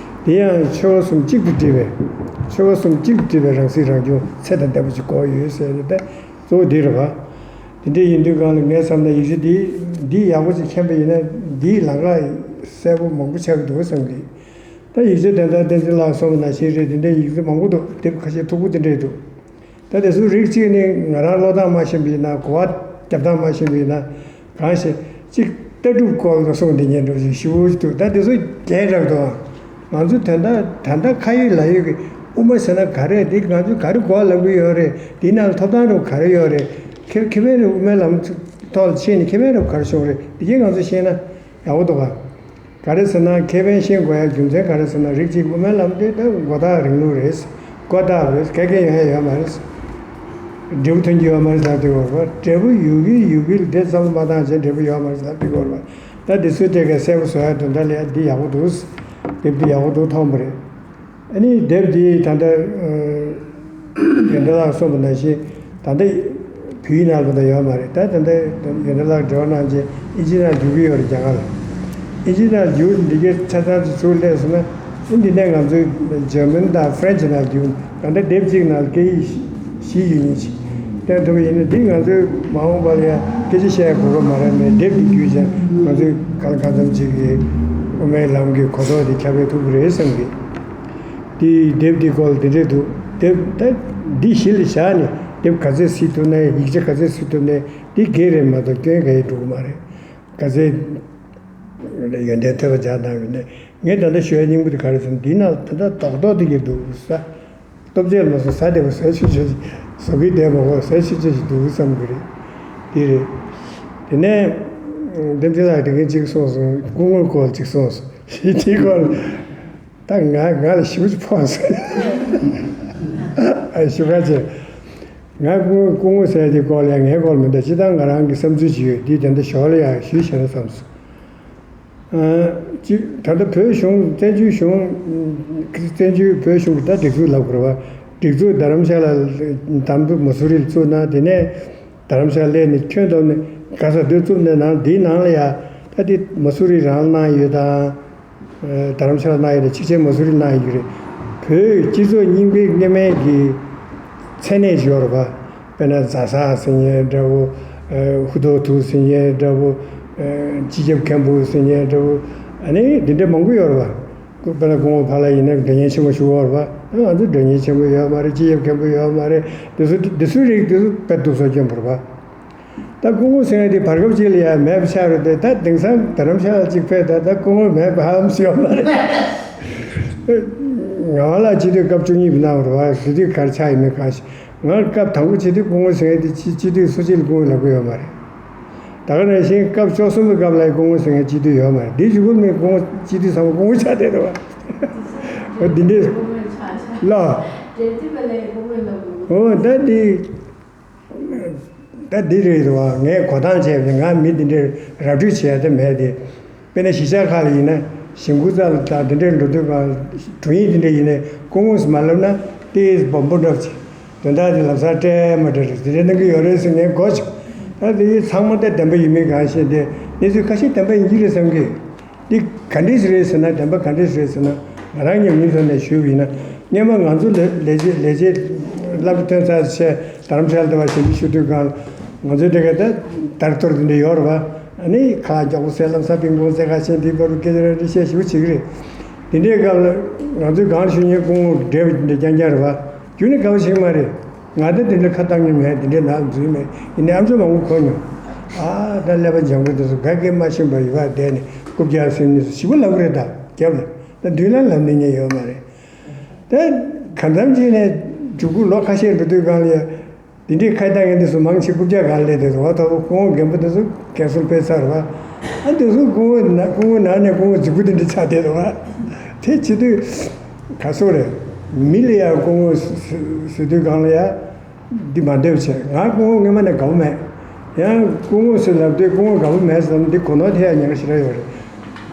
དེ་ཡང་ཆོལ་ཁ་གསུམ་གཅིག་ཏུ་སྒྲིལ་བའི་ཆོལ་ཁ་གསུམ་གཅིག་ཏུ་སྒྲིལ་བའི་རང་སྲིད་རང་སྐྱོང་ཚད་དང་ལྡན་པ་ཞིག་དགོས་ཡོད་ཟེར་ནས་ད། གཙོ་བོ་འདི་རེད་པ། དེ་འདྲ་ཡིན་དུས་སྒང་ལ་ངས་བསམ་ན་ཡིག་ཆ་འདི་འདི་ཡག་པོ་ཅིག་མཁྱེན་པ་ཡིན་ན་འདིའི་ལམ་ཁ་གསལ་པོ་མང་པོ་ཆགས་ཀྱི་འདུག་བསམ་གི། ད་ཡིག་ཆ་དེ་ལྟར་བསྟན་འཛིན་ལགས་གསུངས་པ་ནང་བཞིན་རེད། དེ་འདྲའི་ཡིག་ཆ་མང་པོ་འདུག་དེབ་ཁ་ཤས་མཐུག་པོ་དེ་འདྲས་འདུག་ད་དེ་ཚོ་རིགས་གཅིག་ནི་ང་རང་ཀློག་སྟངས་མ་ཤེས་པ་ཡིན་ན། གོ་བ་རྒྱབ་སྟངས་མ་ཤེས་པ་ཡིན་ན། གང་ཞིག་གཅིག་ལྟ་གྲུབ་སྐོར་ལ་གསུངས་བསྡད་མཁན་འདྲ་ཞིག་ཞེ་པོ་ཅིག་འདུག་ད་དེ་ཚོ་རྒྱན་རབ་ཏུའང་། ང་ཚོ་ད་ལྟ་ད་ལྟ་ཁ་ཡོད་ལག་ཡོད་ཀྱི་དབུ་མ་ཟེར་ན་ག་རེ་རེད། ང་ཚོས་ག་རེ་གོ་བ་ལབ་ཀྱི་ཡོད་རེད། དེའི་ནང་ལ་ཐོབ་ཐང་རུ་ག་རེ་ཡོད་རེད། ཁེ་ཁེ་ཕན་རུ་དབུ་མའི་ལམ་ཐོག་ལ་ཕྱིན་ནས་ཁེ་ཕན་རུ་ག་རེ་བྱུང་རེད། དེ་གས་ང་ཚོས་ཤེས་ན་ཡག་པོ་འདུག་ག་ག་རེ་ཟེར་ན་ཁེ་ཕན་ཤེས་དགོས་ཡ་རྒྱུ་མཚན་ག་རེ་ཟེར་ན། རིགས་གཅིག་དབུ་མའི་ལམ་དེ་ད་མགོ་བཏགས་རིང་ལུགས་རེད། མགོ་བཏགས་རེད། ག་གེ་ཡོང་ཡ་ཡོད་མ་རེད། འབྲས་བུ་ཐོན་གྱི་ཡོད་མ་རེད་ཟེར་དེ་གོ་རེད་པ། འབྲས་བུ་ཡོད་ཀྱི་ཡོད་ཀྱི་ལ་དེ་བསམ་བློ་མ་བཏང་བྱས་འབྲས་བུ་ཡོད་མ་རེད་ཟེར་དེ་གོ་རེད་པ། ད་དེ་ཚོའི་ཐད་ཀར་གསལ་པོ་བཟོ་ཡ་དོན་དག་ལ་ཡ་འདི་ཡག་པོ་འདུག་དེབ་འདི་ཡག་པོ་འདུག་མཐོང་པ་རེད། ཨ་ནི་དེབ་འདི་ད་ལྟ་ཡོན་ཏན་ལགས་གསུངས་པ་ནང་བཞིན་ད་ལྟ་བོད་ཡིག་ནང་ལ་ད་ཡོད་མ་རེད། ད་ད་ལྟ་ཡོན་ཏན་ལགས་འབྲེལ་བ་གནང་རྗེས་ཨིན་ཇི་ནང་བསྒྱུར་གྱི་ཡོད་རེད། རྒྱ་གར་ལ། ཨིན་ཇི་ནང་བསྒྱུར་འདི་གའི་ཆ་ཚང་ཅིག་ཚུར་སླེབས་སོང་ན། ཨ་འདི་ནས་ང་ཚོས་འཇར་མན་དང་ཧྥ་རན་ཆི་ནང་བསྒྱུར། ད་ལྟ་དེབ་གཅིག་ནང་སྐད་ཡིག་བཞི་ཡོད་མཁན་ཅིག་བསྟན་ཐུབ་པ་ཡིན་ན། འདི་ང་ཚོས་མ་འོངས་པ་ལ་ཡང་སྐད་ཆ་བཤད་ཡ་དགོས་པ་མ་རེད། མེད་དེབ་འདི་བརྒྱུད་བྱས་ང་ཚོས་གང་ལ་གང་འཚམ་ཅིག་གི་དབུ་མའི་ལམ་གྱི་གོ་རྟོགས་དེ་ཁྱབ་སྤེལ་ཐུབ་ཀྱི་རེད་བསམ་གི། དེ་དེབ་འདི་སྐོར་ལ་དེ་འདྲས་འདུག་དེབ་ད་འདི་གཞི་ལ་བཞག་ནས་དེབ་ག་ཚད་སྲིད་ཐུབ་ན། ཡིག་ཆ་ག་ཚད་སྲིད་ཐུབ་ན་འདི་སྒེར་རེད་མ་གཏོགས་སྐྱོན་ག་ཡེ་འགྲོ་གི་མ་རེད། ག་ཚད་ཡོན་ཏན་ཐོས་པ་རྒྱག་གནང་ཡོད་ནས། ངས་ད་ལྟ་ཞུ་ཡ་སྙིང་པོ་དེ་ག་རེ་ཟེར་ན། འདི་ནང་ད་ལྟ་རྡོག་རྡོག་དེ་གི་འདུག་ས། ལྟོ་ཆས་མ་སོང་ཟ་བདེ་པོ་ཟས་ཆུ་ཆོད་ཅིག་བཟོ་གི་བསྡད་མ་གོ་ཟས་ཆུ་ཆོད་ཅིག་འདུག་བསམ་གི་རེད། འདི་རེད། དེ་ནས་བསྟན་འཛིན་ལགས་དེ་གིན་གཅིག་གསུངས་སོང་། སྐུ་ངོ་སྐོར་གཅིག་གསུངས་སོང་། ཞེས་དེའི་སྐོར་ལ་ད་ང་ང་ལ་ཞེ་པོ་ཅིག་ཕོག་སོང་། ཨ་ཞུ་ཁ་ཆེ། ང་སྐུ་ངོ་སྐུ་ངོ་ཟེར་དེའི་སྐོར་ལ་ཡང་ངའི་སྐོར་མི་འདུག་སྤྱིར་བཏང་ང་རང་གི་བསམ་ཚུལ་ཅིག་ཡོད། འདི་དེ་འདྲ་ཞོར་ལ་ཡང་ཞུས་བྱས་ན་བསམ་སོང་། ཨ་གཅིག་ད་ལྟ་བོད་གཞུང་བཙན་བྱོལ་གཞུང་བཙན་བྱོལ་བོད་གཞུང་གི་ད་སྒྲིག་འཛུགས་ལབ་དགོས་རེད་བ། སྒྲིག་འཛུགས་རྡ་རམ་ཤ་ལ་དམ་དུ་མ་སུ་རི་ལ་བཙུགས་གནང་། དེ་ནས་རྡ་རམ་ཤ་ལ་སླེབས་ནས་ཁྱོན་བསྡོམས་ནས་ག་ས་སྡོད་བཙུགས་ནས་གནང་། དེའི་ནང་ལ་ཡ་ད་དེ་མ་སུ་རི་རང་གནང་ཡོད་དང་། རྡ་རམ་ཤ་ལ་གནང་ཡོད་དང་། ཕྱི་རྒྱལ་མ་སུ་རི་གནང་ཡོད་རེད། བོད་སྤྱི་ཚོགས་རྙིང་པའི་སྔ་མའི་གི་མཚན་གནས་ཤིག་ཡོད་རེད་པ། དཔེར་ན་རྫ་ས་ཟེར་མཁན་འདྲ་བོ། ཧུ་ཐོག་ཐུག་ཟེར་མཁན་འདྲ་བོ། སྤྱི་ཁྱབ་མཁན་པོ་ཟེར་མཁན་འདྲ་བོ། ཨ་ནི་འདི་འདྲ་མང་པོ་ཡོད་རེད་པ། དཔེར་ན་སྐུ་ངོ་ཕ་ལ་ཡིན་ན་མགྲོན་གཉེར་ཆེན་མོ་ཞུ་བ་རེད་པ། ང་ཚོ་མགྲོན་གཉེར་ཆེན་པོ་ཡོད་མ་རེད། སྤྱི་ཁྱབ་མཁན་པོ་ཡོད་མ་རེད། དེ་ཚོ་དེ་ཚོའི་རིགས་དེ་ཚོ་དཔེ་སྡུག་སོ་སྐྱོན་པོ་རེད་པ། ད་སྐུ་ངོ་ཟེར་མཁན་དེ་བར་སྐབས་ཅིག་ལ་ཡང་མེད་པ་ཆགས་རེད་དེ། ད་དེང་སང་རྡ་རམ་ཤ་ལ་ཅིག་ཕེབས། ད་ད་སྐུ་ངོ་མེད་པ་ཧ་ལམ་ཡོད་མ་རེད། ང་ལ་སྤྱི་འཐུས་སྐབས་བཅུ་གཉིས་པ་གནང་བ་རེད་པ། དེ་དུས་ག་རེ་ཆགས་ཡིན་མིན་གང་ཤེས། ང་སྐབས་དང་པོ་སྤྱི་འཐུས་སྐུ་ངོ་ཟེར་མཁན་དེ་སྤྱི་སྤྱི་འཐུས་སུ་གཅིག་ལ་སྐུ་ངོ་ལབ་ཀྱི་ཡོད་མ་རེད། ད་ག་ནང་བཞིན་སྐབས་བཅུ་གསུམ་པའི་སྐབས་ལ་སྐུ་ངོ་ཟེར་མཁན་སྤྱི་འཐུས་ཡོད་མ་རེད། འདི་གཞུག་གུ་ནས་སྐུ་ངོ་སྤྱི་འཐུས་ཚང་མ་སྐུ་ངོ་ཆགས་བསྡད་འདུག་པ། འོ་འདི་འདྲས་ལ། འོ་ད་འདི་ད་འདི་རེད་འདུག་པ། ངས་གོ་སྟངས་བྱས་པ་ང་མི་འདི་འདྲས་ར་སྤྲོད་བྱས་ཏེ་མེད་དེ། དཔེར་ན་གཞིས་ཆགས་ཁག་ལ་ཡིན་ན་གཞིས་འགོ་རྩ་ལ་དང་འདི་འདྲས་འགྲོ་དུས་གང་དྲུང་ཡིག་འདི་འདྲས་ཡིན་ནའི་སྐུ་ངོ་ཟེར་མ་ལབ་ན་ཏོག་ཙམ་སྦོམ་པོ་འདྲ་བྱས། དོན་དག་དེ་ལམ་སང་སྤྲད་མ་སྤྲད་རེད། དེ་འདྲ་གནང་གི་ཡོད་རེད་ཟེར་ངས་གོ་བྱུང་། ད་དེ་ཚང་མ་ད་བདེན་པ་ཡིན་མིན་གང་ཤེས་ཏེ། གནས་ཚུལ་ཁ་ཤས་བདེན་པ་ཡིན་གྱི་རེད་བསམ་གི། འདི་ག་འདྲས་ཞིག་རེད་ཟེར་ན། བདེན་པ་ག་འདྲས་ཞིག་རེད་ཟེར་ན། ང་རང་ཉམས་མྱོང་ཐོག་ནས་ཞུས་པ་ཡིན་ན། སྔོན་མ་ང་ཚོ་ལས་ལས་བྱེད་ལས་བྱེད་སློབ་གྲྭ་ཐོན་ཚར་ཕྱིན་རྡ་རམ་ཤ་ལ་དེ་བ་ཞིབ་འཇུག་ཞུ་དུས་གང་ང་ཚོའི་དེ་ག་ད་དར་ཐོར་དེ་འདྲ་ཡོད་རེད་པ། ཨ་ནི་ཁ་མགྱོགས་པོ་ཟས་ལམ་སང་པིང་པོང་རྩེད་ག་ཕྱིན་དེ་བར་དུ་སྐད་ཆ་རེ་རེ་བཤད་ཞིབ་པོ་བྱེད་ཀྱི་རེད། དེ་འདྲའི་སྐབས་ལ་ང་ཚོའི་གང་ཞུ་མཁན་སྐུ་ངོ་བགྲེས་པ་དེ་འདྲ་རྐྱང་རྐྱང་རེད་པ། རྒྱུན་ནས་དགའ་པོ་བྱེད་ཀྱི་མ་རེད། ང་ད་དེ་འདྲ་ཁ་བཏང་མྱོང་མེད། དེ་འདྲའི་ནང་འཛུལ་མེད། ཡིན་ནའི་ཨ་མཆོག་མང་པོ་གོ་མྱོང་། ཨ་ད་ཀླད་པ་འཇམ་པོ་དེ་ཚོ་ག་གེ་མ་ཤེས་པ་ཡོད་པ་བསྡད་ནས་རྐུབ་བཀྱག་ཟིན་ནས་ཞིབ་པོ་ལབ་ཀྱི་རེད། ད་རྒྱབ་ལ་ད་མདུན་ལ་ལབ་ནས་ཉན་ཡོད་མ་རེད། ད་གང་འཚམ་བྱས་ནས་མཇུག་གུ་ལོ་ཁ་ཤས་འགྲོ་དུས་གང་ལ་ཡ། དེ་འདྲའི་ཁ་བཏང་མཁན་དེ་ཚོ་མང་ཆེ་རྐུབ་བཀྱག་སྒང་ལ་སླེབས་དེ་རེད་པ། ད་སྐུ་ངོ་རྒན་པོ་དེ་ཚོ་རྒན་གསོ་སྤེལ་ཚར་བ། ཨ་དེ་ཚོ་སྐུ་ངོ་ན་སྐུ་ངོ་ནང་ནས་སྐུ་ངོ་རྫིག་པོ་དེ་འདྲ་ཆགས་བསྡད་འདུག་པ། དེ་བྱེད་དུས་ག་སོ་རེད། མི་ལ་ཡ་སྐུ་ངོ་ཟེར་དུས་གང་ལ་ཡ། འདི་མ་འདོད་བྱས། ང་སྐུ་ངོ་སྔོན་མ་ནས་དགའ་པོ་མེད། ཡང་སྐུ་ངོ་ཟེར་ལབ་དུས་སྐུ་ངོ་དགའ་པོ་མེད་ཟེར་ན་འདི་གོ་ནོར་ཐེབས་ཡ་ཉེན་ཁ་ཞེ་དྲག་ཡོད་རེད།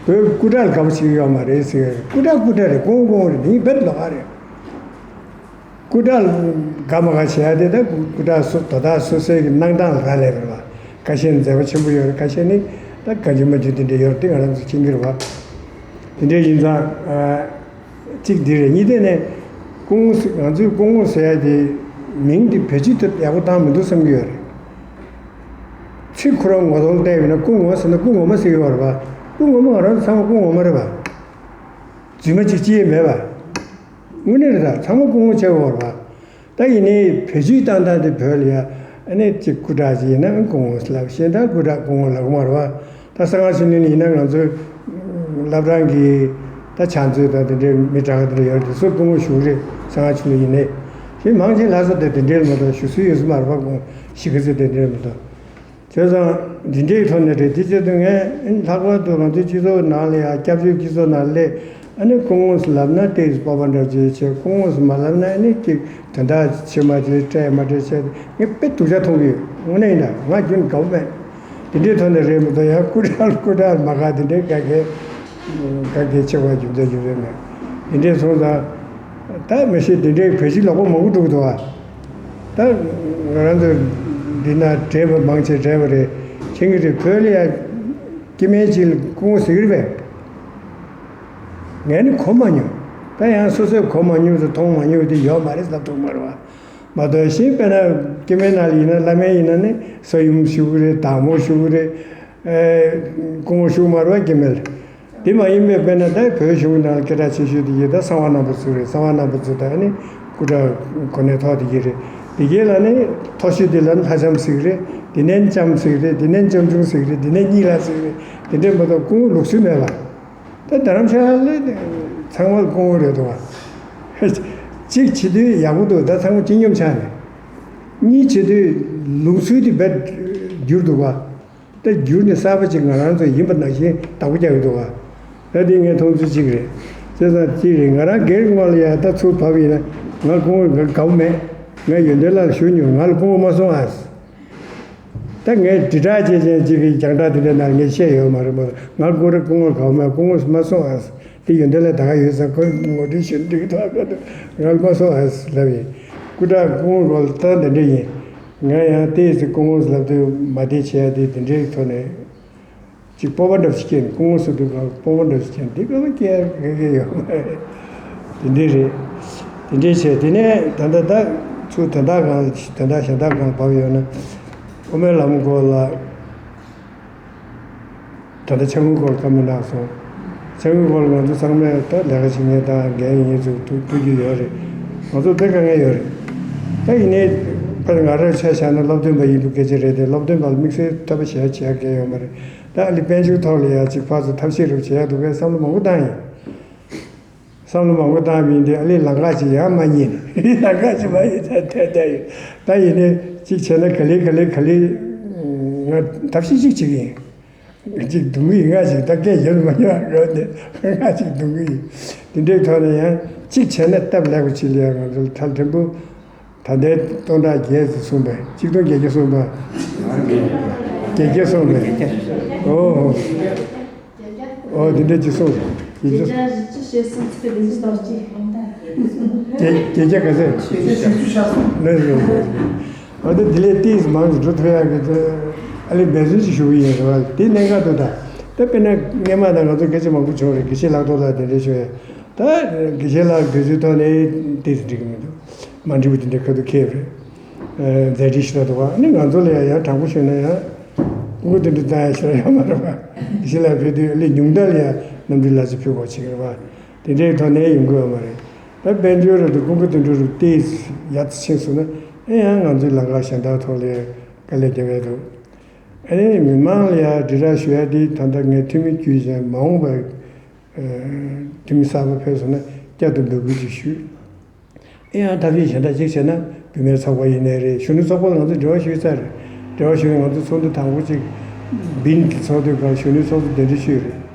བོད་སྐུ་དྲག་ལ་དགའ་པོ་བྱེད་ཀྱི་ཡོད་མ་རེད་ཟེར། སྐུ་དྲག་སྐུ་དྲག་རེད། སྐུ་ངོ་སྐུ་ངོ་རེད། འདི་གཉིས་དཔེ་ལོགས་ཀ་རེད། སྐུ་དྲག་དགའ་མ་དགའ་བྱེད་ཡ་དེ་ད་སྐུ་དྲག་སོ་དོ་བདག་སོ་སོའི་གི་གནང་སྟངས་ལ་རག་ལས་པ་རེད་པ། ཁ་ཤས་ནི་མཛད་པ་ཆེན་པོ་ཡོད་རེད། ཁ་ཤས་ནི་ད་གང་བྱུང་མང་བྱུང་དེ་འདྲ་ཡོད་རེད། དེ་ང་རང་ཚོ་མཁྱེན་གྱི་རེད་པ། དེ་འདྲ་ཡིན་ཙང་ཨ། གཅིག་འདི་རེད། གཉིས་དེ་ནས་སྐུ་ངོ་ཟེར་ང་ཚོའི་སྐུ་ངོ་ཟེར་ཡ་དེ་མིང་དེ་བེད་སྤྱོད་ཐུབ་ཡག་པོ་བཏང་མི་འདུག་བསམ་གྱི་ཡོད་རེད། ཚིག་ཁོ་རང་ངོ་ཐོག་ལ་བལྟས་པ་ཡིན་ན་སྐུ་ངོ་ཟེར་ན་སྐུ་ངོ་མ་ཟེར་གྱི་ཡོད་རེད་པ། སྐུ་ངོ་མ་ང་རང་ཚོ་ཚང་མ་སྐུ་ངོ་མ་རེད་པ། རྫུན་མ་གཅིག་ཅི་ཡང་མེད་པ། དངོས་གནས་རེད། ད་ཚང་མ་སྐུ་ངོ་ཆགས་ཡོད་རེད་པ། ད་ཡིན་ནའི་བེད་སྤྱོད་བཏང་སྟངས་དེ་བོད་ལ་ཡ། ཨ་ནི་གཅིག་སྐུ་དྲག་ཅིག་ཡིན་ན་སྐུ་ངོ་ལབ། གཞན་དག་སྐུ་དྲག་སྐུ་ངོ་ལབ་ཀྱི་མ་རེད་པ། ད་གསང་སྔགས་ཆོས་གླིང་ཡིན་ན་ང་ཚོའི་བླ་བྲང་གི་ད་ཕྱག་མཛོད་དང་དེ་འདྲའི་མི་དྲག་དེ་འདྲ་ཡོད་རེད། དེ་ཚོ་སྐུ་ངོ་ཞུ་གི་རེད། གསང་སྔགས་ཆོས་གླིང་ཡིན་ནའི། གཞན་མང་ཆེ་ལྷ་ས་དེ་དེ་འདྲའི་མ་གཏོགས་ཞུ་སྲོལ་ཡོད་ས་མ་རེད་པ། སྐུ་ངོ་གཞིས་ཀ་རྩེ་དེ་འདྲའི་མ་གཏོགས། བྱས་ཙང་འདི་འདྲའི་ཐོག་ནས་རེད། དེ་བྱས་དུས་ངས་ལྷག་པར་དུ་ང་ཚོའི་སྤྱི་ཚོགས་ནང་ལ་ཡང་སྐྱབས་བཅོལ་སྤྱི་ཚོགས་ནང་སླེབས། ཨ་ནི་སྐུ་ངོ་ཟེར་ལབ་ན་ཏོག་ཙམ་སྤོབས་པ་འདྲ་བྱས་བྱས། སྐུ་ངོ་ཟེར་མ་ལབ་ན་ཨ་ནི་ཅིག་དོན་དག་བྱེད་མ་བྱེད་སྤྲད་མ་སྤྲད་བྱས། ངས་དཔེ་སྡུག་ཅག་མཐོང་གི་ཡོད། དངོས་གནས་ཡིན་ད། ང་རྒྱུན་དགའ་པོ་མེད། དེ་འདྲའི་ཐོག་ནས་རེད་མ་གཏོགས་ཡང་སྐུ་དྲག་སྐུ་དྲག་མ་དགའ་དེ་འདྲའི་ག་གེ་ག་གེ་ཆེ་བ་རྒྱུ་མཚན་རྒྱུ་མཚན་མེད། དེ་འདྲའི་སོང་ཙང་ད་མི་ཤེས། དེ་འདྲའི་བོད་ཕྱི་ལོག་པ་མང་པོ་འགྲོ་གི་འདུག་ཨ། ད་ང་རང་ཚོ་འདི་ན་བགྲེས་པ་མང་ཆེ་བགྲེས་པ་རེད། མཁྱེན་གྱི་རེད། བོད་ལ་ཡ་སྐྱེ་དམན་ཅིག་ལ་སྐུ་ངོ་ཟེར་གྱི་རེད་པས། ངས་ནི་གོ་མ་མྱོང་། ད་ཡང་སོ་སོས་གོ་མ་མྱོང་དང་མཐོང་མ་མྱོང་དེ་ཡོད་མ་རེད་ཟེར་ལབ་ཐུབ་མ་རེད་པ། མ་གཏོགས་གཞན་དཔེར་ན་སྐྱེ་དམན་ནང་ལ་ཡིན་ན། བླ་སྨན་ཡིན་ན་ནི་ས་ཡོམ་ཞུ་གི་རེད། བདག་མོ་ཞུ་གི་རེད། ཨེ། སྐུ་ངོ་ཞུ་གི་མ་རེད་པ། སྐྱེ་དམན་ལ། དེ་མ་ཡིན་པའི་དཔེར་ན་ད་བོད་གཞུང་ནང་ལ་སྐད་གྲགས་ཆེ་ཤོས་དེ་གྱད་ད་གསང་བ་རྣམ་པར་བཙུགས་རེད། གསང་བ་རྣམ་པར་བཙུགས་དང་ནི་སྐུ་དྲག་གོ་གནས་ཐོག་དེ་གྱད་རེད། དེ་གྱད་ལ་ནི་མཐོ་ཤོས་དེ་ལ་ལྷ་ལྕམ་ཟེར་གྱི་རེད། དེ་ནས་ལྕམ་ཟེར་གྱི་རེད། དེ་ནས་ལྕམ་ཆུང་ཟེར་གྱི་རེད། དེ་ནས་གཉིས་ལ་ཟེར་གྱི་རེད། དེ་འདྲའི་མ་གཏོགས་སྐུ་ངོ་ལུགས་སྲོལ་མེད་པ། ད་རྡ་རམ་ཤ་ལ་ཚང་མ་སྐུ་ངོ་རེད་འདུག་པ། གཅིག་བྱེད་དུས་ཡག་པོ་འདུག་ད་ཚང་མ་སྤྱི་སྙོམས་ཆགས་ནས། གཉིས་བྱེད་དུས་ལུགས་སྲོལ་དེ་རྦད་འགྱུར་འདུག་པ། ད་འགྱུར་ནས་གསར་པ་ཅིག་ང་རང་ཚོ་ཡིན་པ་ནང་བཞིན་བདག་པོ་རྒྱག་གི་འདུག་ག་ད་འདི་ངའི་མཐོང་ཚུལ་གཅིག་རེད། བྱས་ཙང་གཅིག་རེད། ང་རང་སྒེར་ངོས་ལ་ཡ་ད་ཚུར་བབས་ཡིན་ན་ང་སྐུ་ངོ་དགའ་པོ་མེད། ང་ཡོན་ཏན་ལགས་ལ་ཞུ་མྱོང་། ང་ལ་སྐུ་ངོ་མ་གསུང་ཨ། ད་ངས་དྲིལ་བསྒྲགས་བྱེད་མཁན་གཅིག་གིས་རྒྱང་བསྒྲགས་དེ་འདྲའི་ནང་ངས་བཤད་ཡོད་མ་རེད་མོ། ང་སྐུ་ར་སྐུ་ངོ་དགའ་པོ་མེད། སྐུ་ངོ་མ་གསུང་ཨ། དེ་ཡོན་ཏན་ལ་ད་ག་ཡོད་ཙང་ཁོས་ངོ་སྤྲོད་ཞུ་འདུག་ཐོག་ཁ་ཐུག་ང་ལ་མ་སོང་ཨ་ལབ་ཡིན། སྐུ་དྲག་སྐུ་ངོ་སྐོར་ལ་ད་འདི་འདྲ་ཡིན། ང་ཡང་ཏོག་ཙམ་སྐུ་ངོ་ལབ་དུས་མ་བདེ་བྱས་ཏེ་དེ་འདྲའི་ཐོག་ནས་ཅིག་སྤོབས་པ་འདྲ་ཞིག་སྐྱེས་ནས་སྐུ་ངོ་ཟེར་དུས་གང་སྤོབས་པ་འདྲ་ཞིག་སྐྱེས་ནས་འདི་དཔེ་མ་སྐྱེ་ག་གེ་ཡོད་མ་རེད། དེ་འདྲའི་རེད། དེ་འདྲའི་བྱས་དེ་ནས་ད་ལྟ་ད་ཚུར་དོན་དག་སྒང་ལ་དོན་དག་གཞན་དག་སྒང་བབས་ཡོང་ན་དབུ་མའི་ལམ་སྐོར་ལ། ད་ལྟ་ཕྱག་དངུལ་སྐོར་བཀའ་མོལ་གནང་སོང་། ཕྱག་དངུལ་སྐོར་ང་ཚོ་ཚང་མས་ད་ལས་ཀ་བྱེད་མཁན་དང་འགན་ཡིན་ཚུལ་ཐུག་ཐུག་རྒྱུ་ཡོད་རེད། ང་ཚོ་དེ་དཀའ་ངལ་ཡོད་རེད། ད་ཡིན་ནའི་ཕར་ང་རང་ཆ་བཞག་ན་སློབ་སྟོན་པ་ཡིན་པའི་སྐད་ཆ་རེད་དེ། སློབ་སྟོན་པ་ལ་དམིགས་བསལ་ཐོས་པ་བྱས་བྱས་མཁན་ཡོད་མ་རེད། ད་ཨ་ལི་དཔལ་འབྱོར་ཐོག་ལ་ཡང་ཅིག་ཕར་ཚུར་ཐབས་ཤེས་རུ་བྱེད་ཡག་འདུག་གས་བསམ་བློ་མང་པོ་བཏང་ཡིན། བསམ་བློ་མང་པོ་བཏང་བ་ཡིན་དུས་ཨ་ལས་ལམ་ཁ་ཅིག་ཡང་མ་རྙེད་ནས་ལམ་ཁ་ཅིག་མ་རྙེད་ད་ཐད་ད་ཡོད། ད་ཡིན་ནའི་ཅིག་བྱས་ན་ག་ལེ་ག་ལེ་ག་ལེ་ང་ཐབས་ཤེས་ཅིག་བྱེད་ཀྱི་ཡིན། ཅིག་སྡུག་གི་ཡིན་ང་ཅིག་ད་སྐད་རྒྱབ་མ་ཉོ་རོགས་ནས་ང་ཅིག་སྡུག་གི་ཡིན། དེ་འདྲའི་ཐོག་ནས་ཡང་ཅིག་བྱས་ན་སྟབས་ལེགས་པ་ཅིག་ལ་ཡང་ང་ཚོ་ལ་ཐལ་ཕྲན་བུ། ད་ལྟའི་སྟོང་ཕྲག་བརྒྱད་ཙམ་སོང་པས། གཅིག་སྟོང་བརྒྱད་བརྒྱ་སོང་པ། བརྒྱད་བརྒྱ་སོང་པས། ཨོ། ཨོ་དེ་འདྲ་ཅིག་སོང་། བརྒྱད་བརྒྱ། བརྒྱད་བརྒྱ་ག་ཚད། ལས་ལས། ཨ་ད་དེ་ལས་ཏིས་མང་དུ་འགྲོ་ཐུབ་ཡག་གི་ཨ་ལས་འབད་བརྩོན་ཅིག་ཞུ་གི་ཡིན་རེད་བ། དེ་གནད་འགག་ཏུ་ད་ད་དཔེར་ན་སྔས་མ་ད་ང་ཚོ་སྐད་ཆ་མང་པོ་བྱུང་རེད། དགེ་བཤེས་ལགས་ཐོག་ལ་དེ་འདྲ་ཞུ་ཡ། ད་དགེ་བཤེས་ལགས་དུས་ཚོད་ཐོག་ནས་ཏིས་འགྲིག་གི་མི་འདུག་མ་འགྲིག་པ་དེ་འདྲ་ཁ་ཐུག་ཁེལ་རེད། མཛད་འཕྲིན་ཞུ་ད་འདུག་བ། ཨ་ནི་ང་ཚོ་ལ་ཡང་ཡང་དྲང་པོ་ཞུས་ན་ཡང་སྐུ་ངོ་དེ་འདྲ་ཙང་ཡང་ཞུ་ཡ་ཡོད་མ་རེད་བ། དགེ་བཤེས་ལགས་ཕེབས་དུས་ཨ་ལས་ཉུང་མཐའ་ལ་ཡང་གནམ་གྲུའི་ལག་ཆ་ཕུལ་དགོས་ཆེ་གི་རེད་བ། དེ་འདྲའི་ཐོག་ནས་ཡོང་གི་ཡོད་མ་རེད། ད་དཔལ་འབྱོར་རབ་ཏུ་ཀུན་དགའ་དོན་གྲུབ་རུ་ཏིས་ཡར་ཕྱིན་སོང་ན་ཨེ་ཡང་ང་ཚོའི་ལམ་ཁ་གཞན་དག་ཐོག་ལ་དཀའ་ལས་རྒྱག་གི་འདུག་ཨ་ནི་མི་མང་ལ་ཡང་དྲིལ་བསྒྲགས་ཞུ་ཡ་དེ་ད་ལྟ་ངས་འཐུས་མི་བརྒྱུད་བྱས་མ་འོངས་པར་འཐུས་མི་གསར་པ་ཕེབས་སོང་ན་བསྐྱར་དུ་འབོད་སྐུལ་ཅིག་ཞུས། ཨེ་ཡང་ཐབས་ཤེས་གཞན་དག་ཅིག་བྱས་ན་བུད་མེད་ཚོགས་པ་ཡིན་ནའི་རེད། གཞོན་ནུ་ཚོགས་པ་ལ་ང་ཚོས་འབྲེལ་བ་ཞུས་ཚར་རེད། འབྲེལ་བ་ཞུས་ནས་ང་ཚོ་ཚོགས་འདུ་དང་པོ་ཅིག་བིན་གྱི་ཚོགས་འདུའི་སྐབས་གཞོན་ནུ་ཚོགས་གཙོ་གདན་འདྲེན་ཞུས་རེད།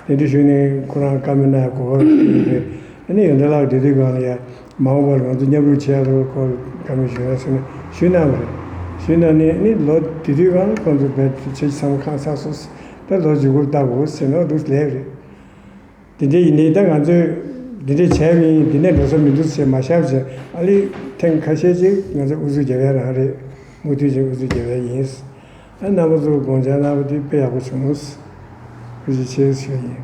དེ་འདྲ་ཞུས་ནས་ཁོ་རང་བཀའ་མོལ་གནང་གོ་སྐབས་ཡོད་རེད། ཨ་ནི་ཡོན་ཏན་ལགས་དེ་དུས་སྒང་ལ་ཡ་མ་འོངས་པར་ང་ཚོ་མཉམ་རུབ་བྱས་ལ་ཁོ་བཀའ་མོལ་ཞུས་ན་ཟེར་ནས་ཞུས་གནང་བ་རེད། ཞུས་གནང་ནས་ཨ་ནི་ལོ་དེ་དུས་སྒང་ལ་ཁོང་ཚོ་བས་ཆེ་ཆེ་ཚང་མ་ཁང་ཚར་སོང་། ད་ལོ་མཇུག་སྒོར་ལྟ་དགོས་ཟེར་ན་འདུག་ལས་རེད། དེ་འདྲ་ཡིན་ནའི་ད་ང་ཚོས་འདི་འདྲ་བྱས་མིན་འདི་ནས་འགྲོ་ས་མི་འདུག་ཟེར་མ་བཞག་བྱས་ཨ་ལི་ཐེངས་ཁ་ཤས་ཅིག་ང་ཚོ་ཨུ་ཚུགས་རྒྱབ་ཡ་རང་རེད། མུ་མཐུད་ཅིག་ཨུ་ཚུགས་རྒྱབ་ཡ་ཡིན། ཨ་རྣམ་པ་ཚོ་དགོངས་འཆར་གནང་བ་དེ་དཔེ་ཡག་པོ་བྱུང་། ཐུགས་རྗེ་ཆེ་ཞུ་ཡ་ཡིན།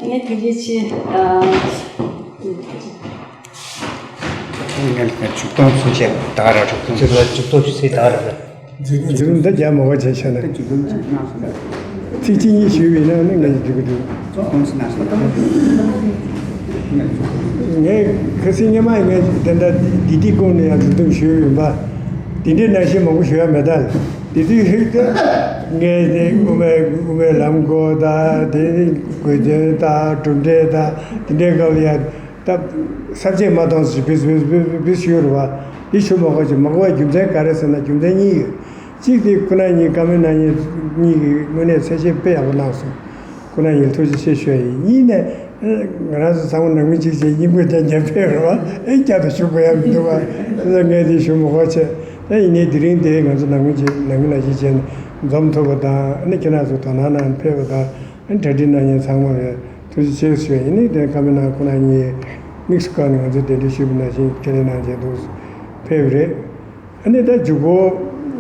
ངས་ཐུགས་རྗེ་ཆེ། ཨ། ངས་ལ་ཇུས་གཏོང་ཚུན་ཆད་ད་ག་རང་། ཇུས་གཏོང་ཇུས་གཏོང་ཆུ་ཚོད་ད་ག་རང་། ཇུས་གཏོང་འདི་རྒྱ་མ་བ་བྱས་བྱས་ན། ཇུས་གཏོང་ཅིག་གནང་སོང་། ཚིག་གཅིག་གཉིས་ཞུས་པས་ན་ནི་ངས་འགྲིག་གི་འདུག་ཇུས་གཏོང་ཅིག་གནང་སོང་། ངས་ཁ་སང་སྔོན་མ་ངས་དེ་འདྲ་འདི་འདི་སྐོར་ནས་ཡང་ཇུས་གཏོང་ཞུས་ཡོད་པ། དེ་འདྲའི་ནང་བཞིན་མང་པོ་ཞུ་ཡ་མེད་ད། དེ་དུས་ཧིག་ཏུ་ངས་དེ་དབུ་མའི་དབུ་མའི་ལམ་སྐོར་དང་དེ་དགོས་དོན་དང་གྲུབ་འབྲས་དང་དེ་འདྲའི་སྐབས་ལ་ཡང་། ད་ས་བཅད་མ་གཏོང་ཟིག་བིས་བིས་བིས་བིས་ཞུ་རུ་བ། འདི་ཞུ་མ་དགོས་ཀྱི་མ་དགོས་པའི་རྒྱུ་མཚན་ག་རེ་ཟེར་ན་རྒྱུ་མཚན་གཉིས་ཡོད། གཅིག་དེ་ཁོ་ན་ཉིད་བཀའ་མོལ་གནང་མཁན་གཉིས་ཀྱིས་དངོས་གནས་གསལ་བཤད་དཔེ་ཡག་པོ་གནང་སོང་། ཁོ་ན་ཉིད་ཐུགས་རྗེ་ཆེ་ཞུ་ཡ་ཡིན། གཉིས་ནས་ང་རང་ཚོ་ཚང་མ་ནང་མི་གཅིག་བྱས་སྙིང་པོ་རྒྱབ་རྒྱབ་ཕེབས་རུ་བ། ཨེ་བསྐྱར་དུ་ཞུ་དགོས་ཡ་མི་འདུག་བ། ངས་འདི་ཞུ་མ་དགོས་བྱས། ད་ཡིན་ནའི་དེ་རིང་དེ་ང་ཚོ་ནང་མི་གཅིག་ནང་མི་ནང་བཞིན་བྱས་ནས་འཛོམས་ཐུབ་པ་དང་ཨ་ནི་ཁྱེད་རང་ཚོ་དོ་སྣང་གནང་ཕེབས་པ་དང་། གྲ་སྒྲིག་གནང་མཁན་ཚང་མ་ལ་ཐུགས་རྗེ་ཆེ་ཞུ་ཡ་ཡིན། ནི་དེ་ཀ་མེ་ན་ཁོ་ན་གཉིས་དམིགས་སུ་བཀར་ནས་ང་ཚོས་གདན་འདྲེན་ཞུས་པ་ནང་བཞིན་ཁས་ལེན་གནང་བྱས་འདུག་ཕེབས་རེད། ཨ་ནི་ད་མཇུག་པོ་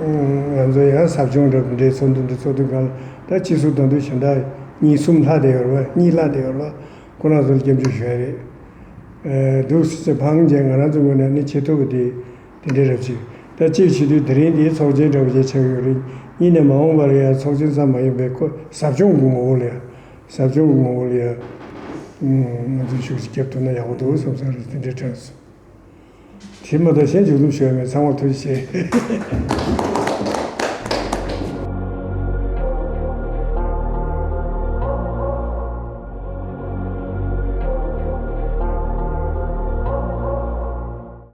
ང་ཚོ་ཡང་ཟབ་སྦྱོང་འདྲ་འདྲའི་ཚོགས་འདུ་འདི་ཚོགས་དུས་སྒང་ལ་ད་སྤྱི་ཟུར་དང་དུ་གཞན་དག་གཉིས་གསུམ་ལྷག་བསྡད་ཡོད་རེད་བ། གཉིས་ལྷག་བསྡད་ཡོད་རེད་བ། ཁོ་རང་ཚོ་ལ་སྐྱབས་འཇུག་ཞུ་ཡ་རེད། འདུག་སེ་བྱས་ཕངས་བྱས་ང་རང་ཚོ་ངོས་ནས་ནི་བྱེད་ཐུབ་པ་དེ་དེ་འདྲའི་རབ་ཅིག་ད་གཅིག་བྱེད་དུས་དེ་རིང་འདིའི་ཚོགས་ཆེན་འདྲ་བོ་ཅིག་ཆགས་ཡོད་རེད། གཉིས་ནས་མ་འོངས་པར་ཡང་ཚོགས་ཆེན་ཙམ་མ་ཡིན་པའི་ཁོ་ཟབ་སྦྱོང་གི་ངོ་བོ་ལ་ཡང་ཟབ་སྦྱོང་གི་ངོ་བོ་ལ་ཡང་ང་ཚོས་ཤུགས་ཤིག་བརྒྱབ་ཐུབ་ན་ཡག་པོ་འདུག་བསམ་བསམ་རེད། དེ་འདྲའི་དྲན་སོང་། དེ་མ་གཏོགས་གཞན་མཇུག་སྡོམ་ཞུ་ཡ་མེད། ཚང་མར་ཐུགས་རྗེ་ཆེ།